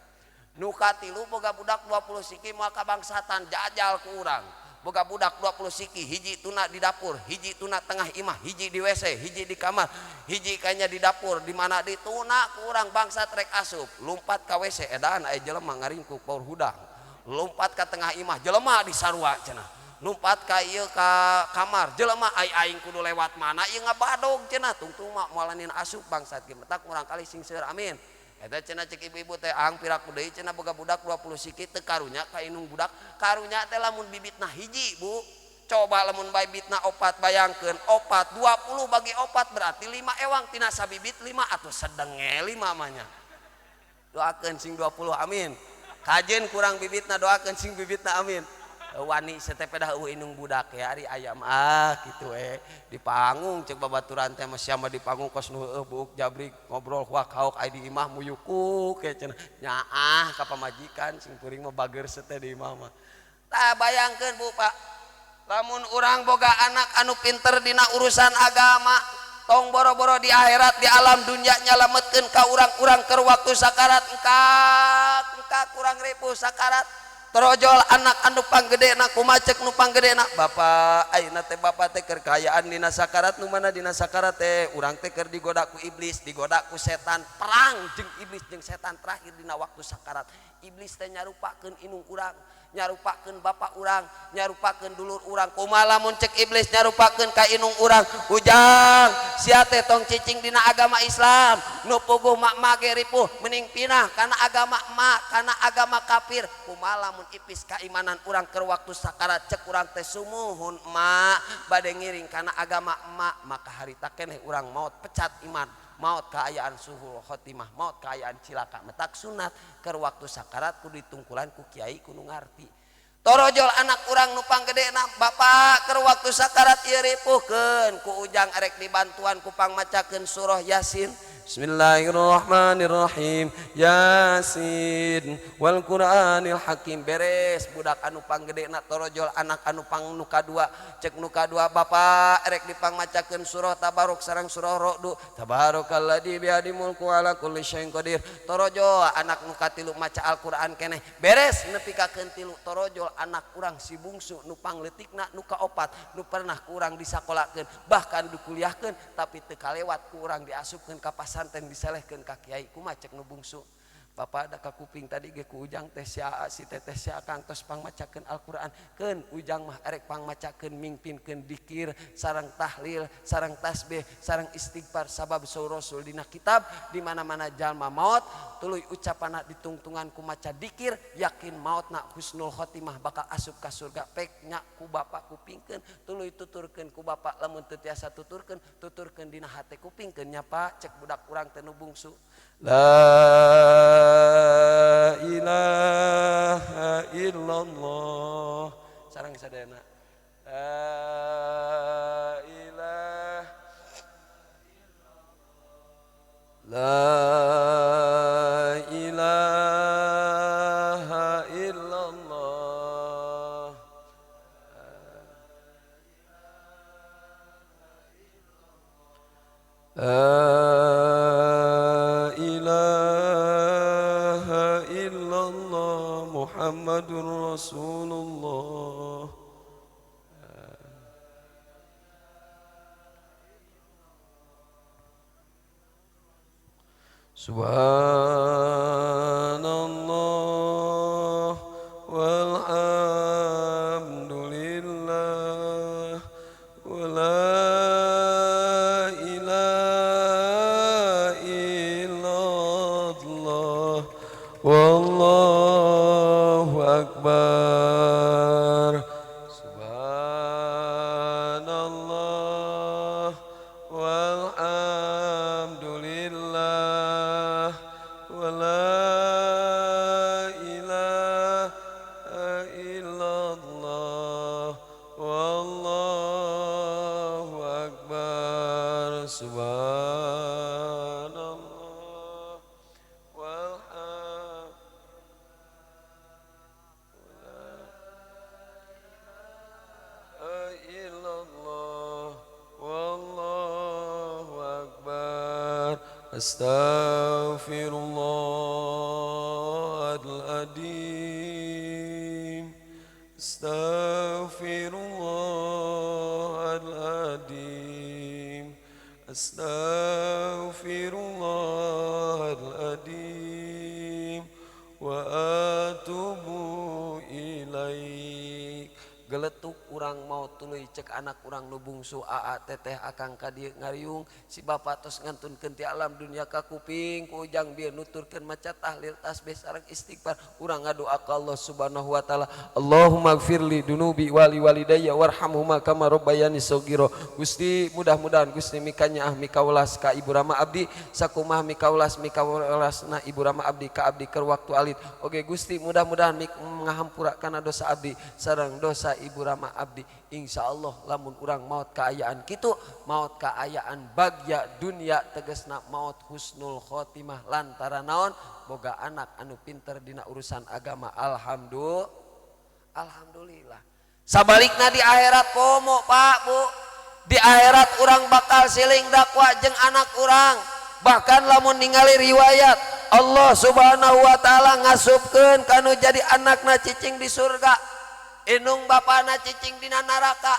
Nu katilu boga budak 20 siki moal kabangsatan jajal ku urang. Boga budak 20 siki hiji tuna di dapur hiji tuna tengah imah hiji di WC hiji di kamar hiji kayaknya di dapur di mana di tuna kurang bangsa trek asup lompat ka WC edan aya jelema ngaringkuk paur hudang lompat ka tengah imah jelema di sarua cenah lompat ka ieu ka kamar jelema ai aing kudu lewat mana ieu ngabadog cenah tungtung mah moalanin asup bangsat ge metak murang kali sing seueur amin. Eta cenah cek ibu-ibu teh ang piraku deui cenah boga budak 20 siki teu karunya ka indung budak karunya teh lamun bibitna hiji Bu coba lamun bibitna opat bayangkeun opat 20 bagi opat berarti 5 ewang tina sabibit 5 atuh sedenge 5 mah nya. Doakeun sing 20 amin. Kajeun kurang bibitna doakeun sing bibitna amin. Wani setepe dah eueuh indung budak ya ari ayam ah kitu we di panggung cek babaturan teh mah sia mah di panggung kos nu heueuh buuk jabrik ngobrol huak haok ai di imah muyukuk ke cenah nyaah ka pamajikan sing kuring mah bager sete di imah mah. Tah bayangkeun Bu Pak lamun urang boga anak anu pinter dina urusan agama tong boro-boro di akhirat di alam dunia nyalametkeun ka urang-urang keur waktu sakarat engkak kurang ripuh sakarat torojol anak anu panggedena kumacek nu panggedena bapak ayeuna teh bapak teh keur kaayaan dina sakarat nu mana dina sakarat teh urang teh keur digoda ku iblis digoda ku setan perang jeung iblis jeung setan terakhir dina waktu sakarat iblis teh nyarupakeun indung urang nyarupakeun bapak urang nyarupakeun dulur urang kumaha lamun cek iblis nyarupakeun ka indung urang ujang sia teh tong cicing dina agama Islam nu puguh mak mage ripuh mending pinah kana agama emak kana agama kafir kumaha lamun ipis keimanan urang keur waktu sakarat cek urang teh sumuhun emak bade ngiring kana agama emak maka harita keneh urang maot pecat iman maot kaayaan suhul khotimah maot kaayaan cilaka metak sunat keur waktu sakarat kudu ditungkulan ku kiai kudu ngarti torojol anak urang nu panggedena bapak keur waktu sakarat ieu ripuhkeun ku ujang arek dibantuan ku pangmacakeun surah Yasin. Bismillahirrahmanirrahim Yasin wal Qur'anil Hakim beres budak anu panggedena torojol anak anu pang nu kadua cek nu kadua bapak erek dipangmacakeun surah Tabarok sareng surah Ra'd tabarakalladzi biadi mulku ala kulli syai'in qadir torojol anak nu katilu maca Al-Qur'an keneh beres nepi ka keun tilu torojol anak urang si bungsu nu pangleutikna nu kaopat nu pernah ku urang disakolakeun bahkan dikuliahkeun tapi teu kalewat ku urang diasupkeun ka pasanten diselehkeun ka kiai kumaha cek nu bungsu bapak ada ka kuping tadi ge ku ujang teh sia si teteh sia akang tos pangmacakeun Al-Qur'an keun ujang mah erek pangmacakeun mingpinkeun dikir sareng tahlil sareng tasbih sareng istighfar sabab saur Rasul dina kitab di mana-mana jalma maot tuluy ucapanna ditungtungan ku maca dikir yakin maotna husnul khotimah bakal asup ka surga pek nya ku bapak kupingkeun tuluy tuturkeun ku bapak lamun teu tiasa tuturkeun tuturkeun dina hate kupingkeun nya Pak cek budak urang teh nu bungsu la ilaha illallah sareng sadayana la ilaha la ilaha illallah la ilaha illallah Muhammadur Rasulullah. Subhanallah walhamdulillah wala أستغفر الله العظيم أستغفر الله العظيم أستغفر الله العظيم وأتوب إليك. Geletuk urang mau tuluy cek anak urang nu bungsu aa teteh akang ka dieu ngariung si bapak tos ngantunkeun ti alam dunia ka kuping ku ujang bieu nuturkeun maca tahlil tasbih sareng istighfar urang ngadoa ka Allah Subhanahu wa taala. Allahumma gfirli dunubi wali walidayya warhamhuma kama rabbayani shaghira. Gusti mudah-mudahan Gusti mikanyaah mikaulas ka ibu rama abdi sakumaha mikaulas mikaulasna ibu rama abdi ka abdi keur waktu alit. Oge Gusti mudah-mudahan ngahampura kana dosa abdi sareng dosa ibu rama abdi. Insyaallah lamun urang maot kaayaan kitu maot kaayaan bagya dunia tegesna maot husnul khotimah lantaran naon boga anak anu pinter dina urusan agama. Alhamdulillah. Alhamdulillah. Sabalikna di akhirat komo Pak Bu, di akhirat urang bakal siling dakwa jeung anak urang. Bahkan lamun ningali riwayat Allah Subhanahu wa taala ngasupkeun kanu jadi anakna cicing di surga, indung bapana cicing dina neraka.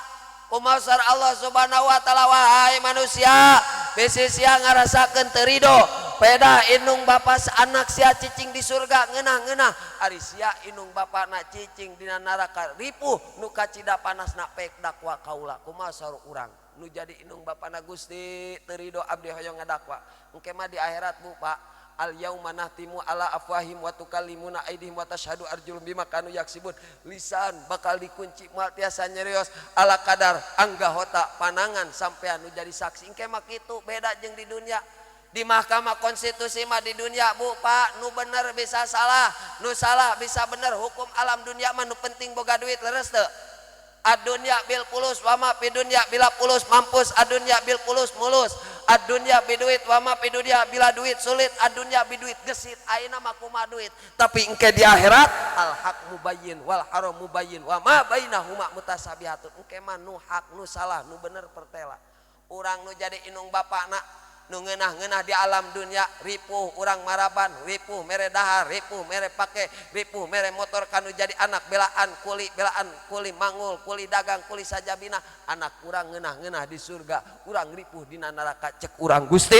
Kumaha Allah Subhanahu wa taala, wahai manusia bisi sia ngarasakeun teu rido peda indung bapa anak sia cicing di surga ngeunah-ngeunah, ari sia indung bapana cicing dina neraka ripuh nu kacida panasna pek dakwa kaula. Kumaha urang nu jadi indung bapana Gusti teu rido abdi hoyong ngadakwa. Engke mah di akhirat Bu Pak, al yauma nahtimu ala afwahim wa tukallimuna aydihim wa tashhadu arjuluhum bima kanu yaksibun. Lisan bakal dikunci moal tiasa nyerios ala kadar anggahota panangan sampean nu jadi saksi. Engke mah kitu beda jeung di dunia. Di Mahkamah Konstitusi mah di dunia Bu Pak, nu bener bisa salah, nu salah bisa bener. Hukum alam dunia mah nu penting boga duit leres teu. Adunya bil pulus wama pi dunya bila pulus mampus, adunya bil pulus mulus, adunya bi duit wama pi dunya bila duit sulit, adunya bi duit gesit. Ayeuna mah kumaha duit, tapi engke di akhirat al haq mubayyin wal haram mubayyin wa ma bainahuma mutasabihatun. Engke mah nu hak nu salah nu bener pertela. Urang nu jadi indung bapakna nu ngeunah-ngeunah di alam dunia ripuh urang maraban, ripuh mere dahar, ripuh mere pake, ripuh mere motor kanu jadi anak belaan kuli, belaan kuli mangul, kuli dagang, kuli sajabina. Anak urang ngeunah-ngeunah di surga, urang ripuh dina neraka. Cek urang Gusti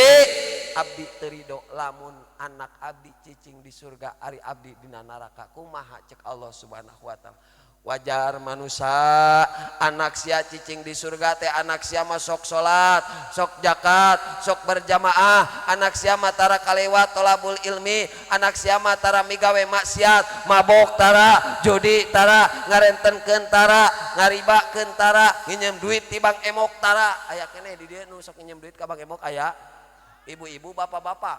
abdi teu rido lamun anak abdi cicing di surga ari abdi dina neraka. Kumaha cek Allah Subhanahu wa taala? Wajar manusia anak sia cicing di surga teh anak sia mah sok salat, sok zakat, sok berjamaah, anak sia mah tara kalewat tolabul ilmi, anak sia mah tara migawe maksiat, mabok tara, judi tara, ngarentenkeun tara, ngaribakeun tara, nginjem duit ti Bank Emok tara. Aya keneh di dieu nu sok nginjem duit ka Bank Emok aya? Ibu-ibu, bapak-bapak.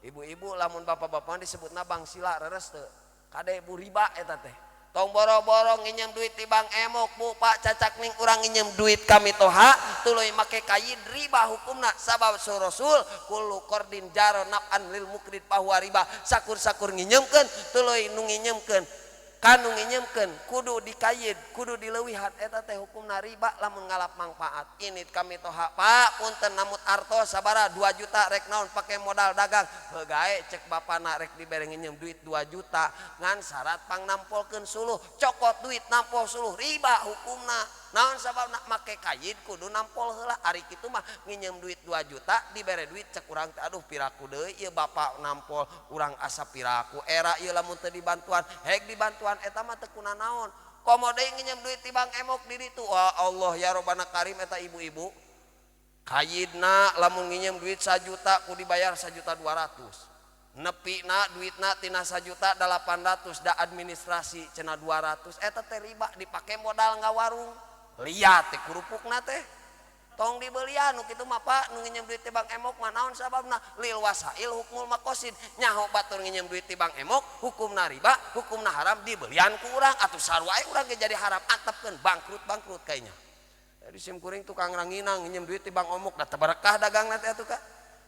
Ibu-ibu lamun bapak-bapak disebutna Bang Sila reres teu. Kade bu riba eta teh. Tong boro-boro nginjem duit di Bank Emok Bu Pak, cacak ning urang nginjem duit kami toha tuluy make kayid riba hukumna. Sabab Rasul kullu qardin jaro naf'an lil mukrid fahuwa riba. Sakur-sakur nginjemkeun tuluy nu nginjemkeun kanu nginjemkeun kudu dikayid kudu dileuwihan eta teh hukumna riba lamun ngalap manfaat. Ini kami toha Pak punten namut artos sabara 2 juta rek naon pake modal dagang hegae cek bapana rek dibere nginjem duit 2 juta ngan syarat pang nampolkeun suluh, cokot duit nampol suluh riba hukumna. Naon sababna make kayid kudu nampol heula. Ari kitu mah nginjem duit 2 juta dibere duit cek urang teh aduh piraku deui ieu bapak nampol urang asa piraku era ieu lamun teu dibantuan hek dibantuan eta mah teu kunanaon. Komo deui nginjem duit ti Bank Emok di ditu. Wah Allah ya Robbana Karim eta ibu-ibu kayidna lamun nginjem duit 1 juta ku dibayar 1.200.000. Nepina duitna tina 1.800.000 da administrasi cenah 200 eta teh riba dipake modal ngawarung. Liat teh kerupukna teh. Tong dibelian nu kitu mah Pak, nu nginjem duit ti Bank Emok mah naon sababna? Lil wasail hukmul maqasid. Nyaho batur nginjem duit ti Bank Emok, hukumna riba, hukumna haram dibelian ku urang atuh sarua we urang ge jadi haram antepkeun bangkrut-bangkrut kayaknya. Jadi sim kuring tukang ranginang nginjem duit ti Bank Emok da teu barekah dagangna teh atuh ka.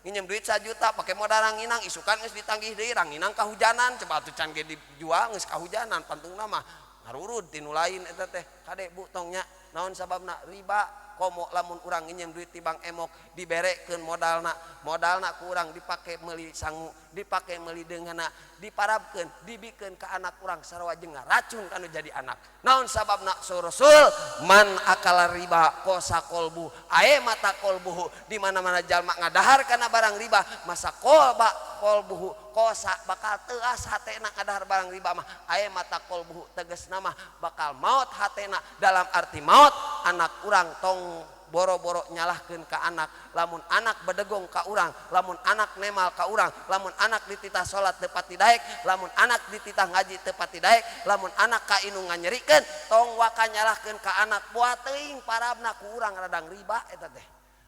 Nginjem duit 1 juta pake modal ranginang isukan geus ditanggih deui ranginang kahujanan coba atuh can ge dijual geus kahujanan pantungna mah ngarurud ti nu lain eta teh. Kade Bu tong nya. Naon sababna? Riba. Komo lamun urang nginjem duit ti Bank Emok, diberekeun modalna, modalna ku urang dipake meuli sangu, dipake meuli deungeunna, diparabkeun, dibikeun ka anak urang, sarua jeung ngaracun kanu jadi anak. Naon sababna? So Rasul, man akala riba qasa qalbu ae mata qalbuhu. Di mana-mana jalma ngadahar kana barang riba, masa qalba qalbuhu qasa, bakal teuas hatena. Ngadahar barang riba mah ae mata qalbuhu, tegasna mah bakal maot hatena. Dalam arti maot, anak urang tong boro-boro nyalahkeun ka anak. Lamun anak bedegong ka urang, lamun anak nemal ka urang, lamun anak dititah salat teu pati daek, lamun anak dititah ngaji teu pati daek, lamun anak ka indung nganyerikeun, tong waka nyalahkeun ka anak. Buat teuing parabna ku urang radang riba eta teh.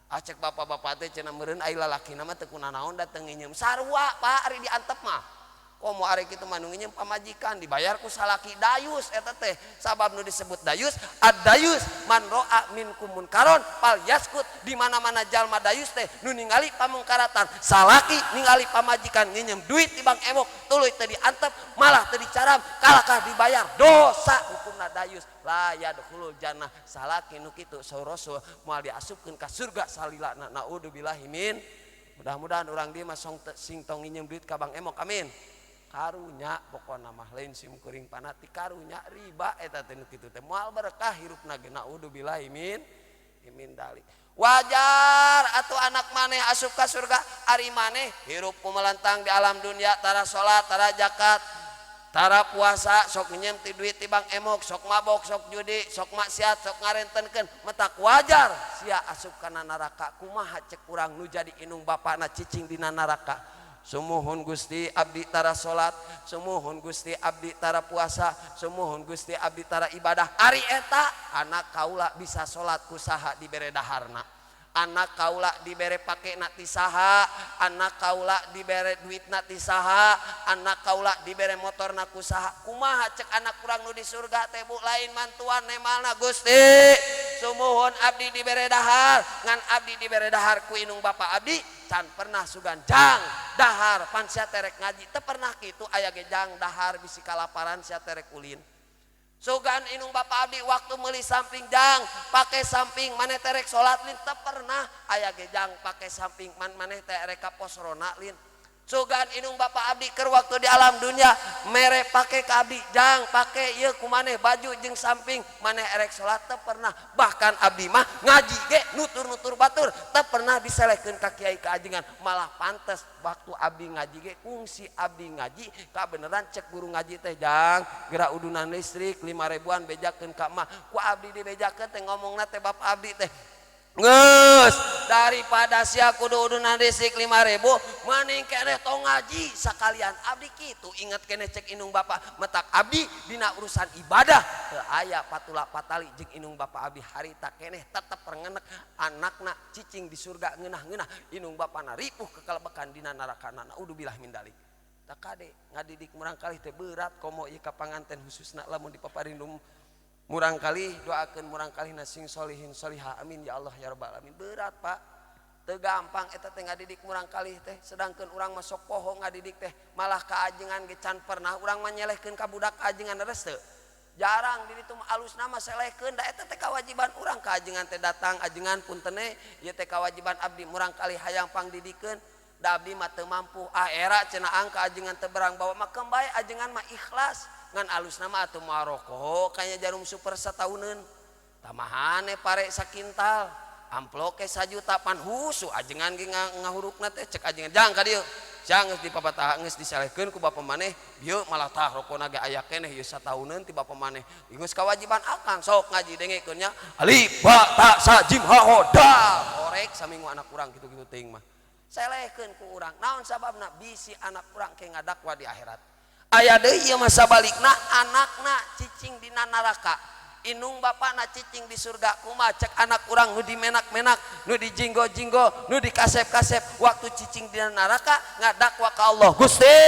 Ah, cek bapak-bapak teh cenah meureun ai lalakina mah teu kunanaon, da teu nginjem. Sarua, Pak, ari diantep mah. Komo ari kitu mah nu nginjem pamajikan, dibayar ku salaki, dayus eta teh. Sabab nu disebut dayus, ad-dayus man ro'a minkum munkaron fal yaskut. Di mana-mana jalma dayus teh nu ningali pamungkaratan. Salaki ningali pamajikan nginjem duit di Bank Emok, tuluy teu diantep, malah teu dicaram, kalakah dibayar, dosa, hukumna dayus, la yadkhulul jannah. Salaki nu kitu, saur Rasul, moal diasupkeun ka surga salilana, naudzubillahi min. Mudah-mudahan urang dieu mah sing tong nginjem duit ka Bank Emok, amin. Karunya pokona mah, lain sim kuring fanatik, karunya riba eta teh. Nu kitu teh moal berkah hirupna ge, naudzubillahi min dalik. Wajar atau anak maneh asup ka surga, ari maneh hirup kumelantang di alam dunia, tara salat, tara zakat, tara puasa, sok nginjem ti duit ti Bank Emok, sok mabok, sok judi, sok maksiat, sok ngarentenkeun, matak wajar sia asup kana neraka. Kumaha cek urang nu jadi indung bapana cicing dina neraka? Sumuhun Gusti, abdi tara salat. Sumuhun Gusti, abdi tara puasa. Sumuhun Gusti, abdi tara ibadah. Ari eta anak kaula bisa salat ku saha? Dibere daharna anak kaula, dibere pakena ti saha anak kaula, dibere duitna ti saha anak kaula, dibere motorna ku saha? Kumaha cek anak urang nu di surga teh, Bu? Lain mantuan nemalna, Gusti, sumuhun abdi dibere dahar, ngan abdi dibere dahar ku indung bapa abdi can pernah sugan jang dahar pan sia terek ngaji. Teu pernah kitu, aya ge jang dahar bisi kalaparan sia terek ulin. Sugan indung bapa abdi waktu meuli samping, jang pake samping maneh terek salat lin. Teu pernah, aya ge jang pake samping man maneh teh erek ka pos ronda lin. Sugan indung bapa abdi keur waktu di alam dunia mere pake ka abdi, jang pake ieu ku maneh baju jeung samping maneh erek salat. Teu pernah. Bahkan abdi mah ngaji ge nutur-nutur batur, teu pernah diselehkeun ka kiai ka ajengan. Malah pantes waktu abdi ngaji ge kungsi abdi ngaji kabeneran. Cek guru ngaji teh, jang geura udunan listrik 5 ribuan bejakeun ka emak. Ku abdi dibejakeun teh, ngomongna teh bapak abdi teh, geus daripada sia kudu udunan listrik 5000, mending keneh tong ngaji sakalian. Abdi kitu inget keneh cek indung bapak. Matak abdi dina urusan ibadah teu aya patula patali jeung indung bapak abdi harita keneh, tetep rengenek. Anakna cicing di surga ngeunah-ngeunah, indung bapana ripuh kekalebekan dina neraka, naudzubillah min dalik. Tak kade ngadidik murangkalih teh berat, komo ieu ka panganten, khususna lamun dipaparindum murangkalih. Doakeun murangkalih sing solihin solihah, amin ya Allah ya rabbal alamin. Berat, Pak, teu gampang eta teh ngadidik murangkalih teh, sedangkan urang mah sok poho ngadidik teh. Malah kaajengan ge can pernah urang mah nyelehkeun ka budak kaajengan, leres teu? Jarang di ditu mah. Alusna mah selehkeun, da eta teh kewajiban urang. Kaajengan teh datang, ajengan puntene, ieu teh kewajiban abdi murangkalih hayang pangdidikeun, da abdi mah teu mampu. Ah, era cenah ang kaajengan teu berang bawa mah, keun bae ajengan mah ikhlas. Ngan alusna mah atuh maroko kayaknya jarum super satauneun, tamahane pare sakintal, amplok ke sajuta, pan husu ajengan ge ngahurukna teh. Cek ajengan, jang ka dieu, jang, geus dipapatah, geus disalehkeun ku bapa maneh bieu, malah tah rokona ge aya keneh ieu satauneun ti bapa maneh, geus kewajiban akang. Sok ngaji, dengekeun nya, alif ba ta sa jim ha ho dal, korek saminggu anak urang. Kitu-kitu teuing mah selehkeun ku urang. Naon sababna? Bisi anak urang ke ngadakwa di akhirat. Aya deui ieu mah sabalikna, anakna cicing dina neraka, indung bapakna cicing di surga. Kumaha cek anak urang nu dimenak-menak, nu dijinggo-jinggo, nu dikasep-kasep, waktu cicing dina neraka ngadakwa ka Allah, Gusti,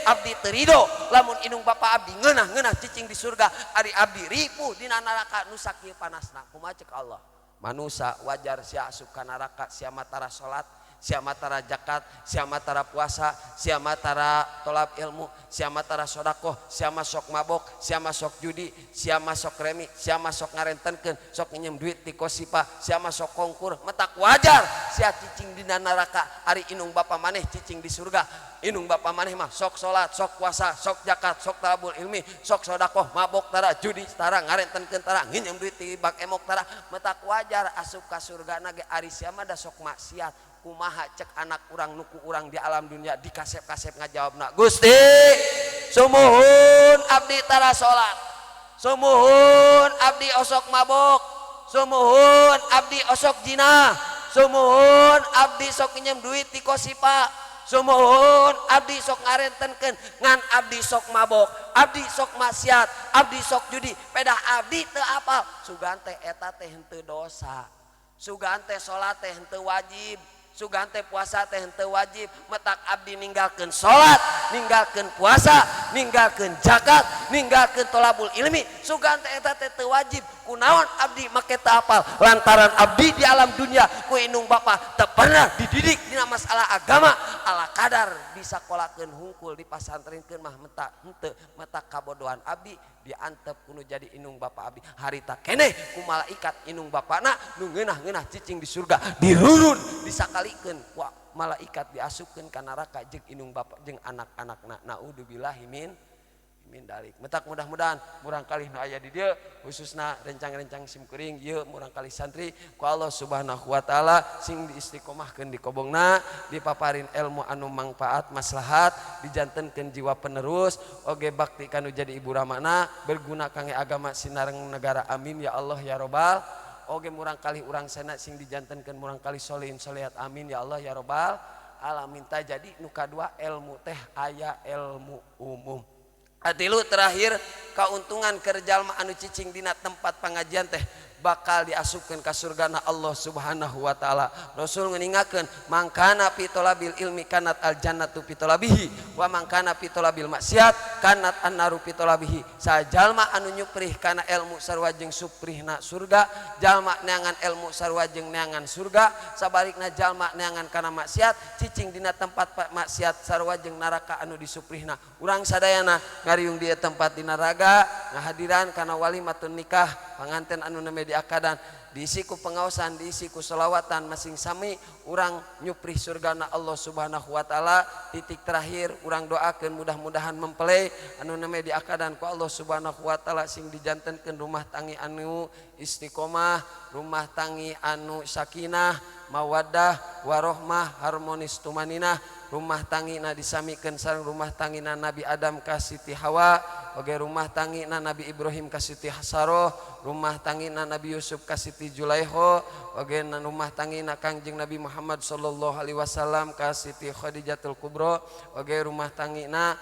abdi teu rido lamun indung bapa abdi ngeunah-ngeunah cicing di surga, ari abdi ripuh dina neraka nu sakieu panasna. Kumaha cek Allah? Manusa, wajar sia asup ka neraka, sia mah tara salat. sia mah tara zakat, sia mah tara puasa, sia mah tara tolab ilmu, sia mah tara sodakoh, sia mah sok mabok, sia mah sok judi, sia mah sok remi, sia mah sok ngarentenkeun, sok nginjem duit ti kosipa, sia mah sok kongkur, matak wajar sia cicing dina neraka. Ari indung bapa maneh cicing di surga. Indung bapa maneh mah sok salat, sok puasa, sok zakat, sok talabul ilmi, sok sodakoh, mabok tara, judi tara, ngarentenkeun tara, nginjem duit ti bak emok tara, matak wajar asup ka surga na ge. Ari sia mah da sok maksiat. Kumaha cek anak urang nuku urang di alam dunia? Dikasep-kasep ngajawabna, "Gusti, sumuhun abdi tara salat, sumuhun abdi osok mabok, sumuhun abdi osok jinah, sumuhun abdi sok nginjem duit di kosipa, sumuhun abdi sok ngarentenkeun, ngan abdi sok mabok, abdi sok maksiat, abdi sok judi, pedah abdi teu apal." Sugan teh eta teh henteu dosa, sugan teh salat teh henteu wajib, sugan teh puasa teh henteu wajib, matak abdi ninggalkeun salat, ninggalkeun puasa, ninggalkeun zakat, ninggalkeun tolabul ilmi, sugan teh eta teh teu wajib. Kunaon abdi make teu apal? Lantaran abdi di alam dunia ku indung bapa teu pernah dididik dina masalah agama, ala kadar disakolakeun hungkul, dipasantrenkeun mah menta henteu, matak kabodohan abdi diantep kudu jadi indung bapa abdi. Harita keneh ku malaikat indung bapana nu ngeunah-ngeunah cicing di surga dirurun, disakalikeun ku malaikat diasupkeun ka neraka jeung indung bapa jeung anak-anakna. Naudzubillahi min dalik. Matak mudah-mudahan murangkalih nu aya di dieu, khususna rencang-rencang simkuring ieu, murangkalih santri, ku Allah Subhanahu wa taala sing diistiqomahkeun di kobongna, dipaparin ilmu anu mangfaat maslahat, dijantenkeun jiwa penerus oge bakti kanu jadi ibu ramana, berguna kangge agama sinareng negara. Amin ya Allah ya robbal. Oge murangkalih urang sana sing dijantenkeun murangkalih solihin solihat. Amin ya Allah ya robbal alamin. Ta jadi nu kadua ilmu teh aya ilmu umum. Atilu terakhir, keuntungan keur jalma anu cicing dina tempat pengajian teh bakal diasupkeun ka surgana Allah Subhanahu wa taala. Rasul ngeningakeun, "Mangkana fi tolabil ilmi kanat al jannatu fi tolabihi wa mangkana fi tolabil maksiat kanat annaru fi tolabihi." Sajalma anu nyuprih kana ilmu sarua jeung suprihna surga, jalma neangan ilmu sarua jeung neangan surga, sabalikna jalma neangan kana maksiat, cicing dina tempat maksiat sarua jeung neraka anu disuprihna. Urang sadayana ngariung di tempat dina raga ngahadiran kana walimatun nikah panganten anu nembe diakadan, diisi ku pengaosan, diisi ku selawatan, masing sami urang nyuprih surgana Allah Subhanahu wa taala. Titik terakhir, urang doakeun mudah-mudahan mempelai anu nembe diakadan ku Allah Subhanahu wa taala sing dijantenkeun rumah tangi anu istiqomah, rumah tangi anu sakinah, mawaddah warohmah, harmonis tumaninah, rumah tangina disamikeun sareng rumah tangina Nabi Adam ka Siti Hawa, oge rumah tangina Nabi Ibrahim ka Siti Saroh, rumah tangina Nabi Yusuf ka Siti Julaiho, oge rumah tangina Kangjeng Nabi Muhammad sallallahu alaihi wasallam ka Siti Khadijatul Kubro, oge rumah tangina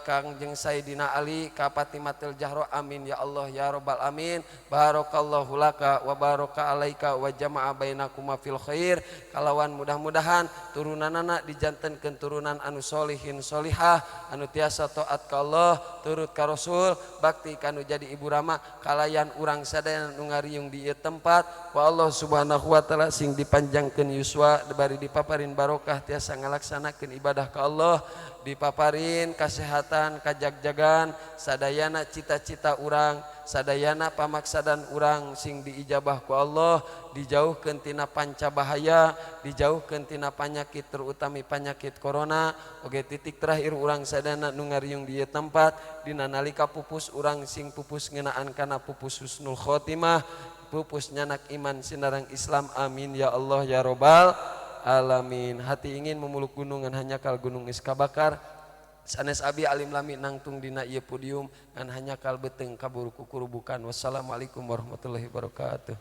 Kangjeng Sayyidina Ali ka Fatimatul Zahra. Amin ya Allah ya rabbal amin. Barakallahu laka wa baraka alaika wa jama'a bainakuma fil khair. Kalawan mudah-mudahan turunanana dijantenkeun turunan anu solihin solihah, anu tiasa taat ka Allah, turut ka Rasul, bakti kanu jadi ibu rama. Kalayan urang sadaya nu ngariung di ieu tempat, ku Allah Subhanahu wa taala sing dipanjangkeun yuswa, bari dipaparin barokah tiasa ngalaksanakeun ibadah ka Allah, dipaparin kasehatan, kajagjagan, sadayana cita-cita urang, sadayana pamaksadan urang sing diijabah ku Allah, dijauhkeun tina panca bahaya, dijauhkeun tina panyakit, terutami panyakit corona. Oge titik terakhir, urang sadayana nu ngariung di ieu tempat, dina nalika pupus urang sing pupus ngeunaan kana pupus husnul khotimah, pupus nyanak iman sinareng Islam. Amin ya Allah ya robbal alamin. Hati ingin memuluk gunungan hanjakal gunung geus kabakar. Sanes abi alim lami nangtung dina ieu podium ngan hanjakal beuteung kaburu kukurubukan. Wassalamualaikum warahmatullahi wabarakatuh.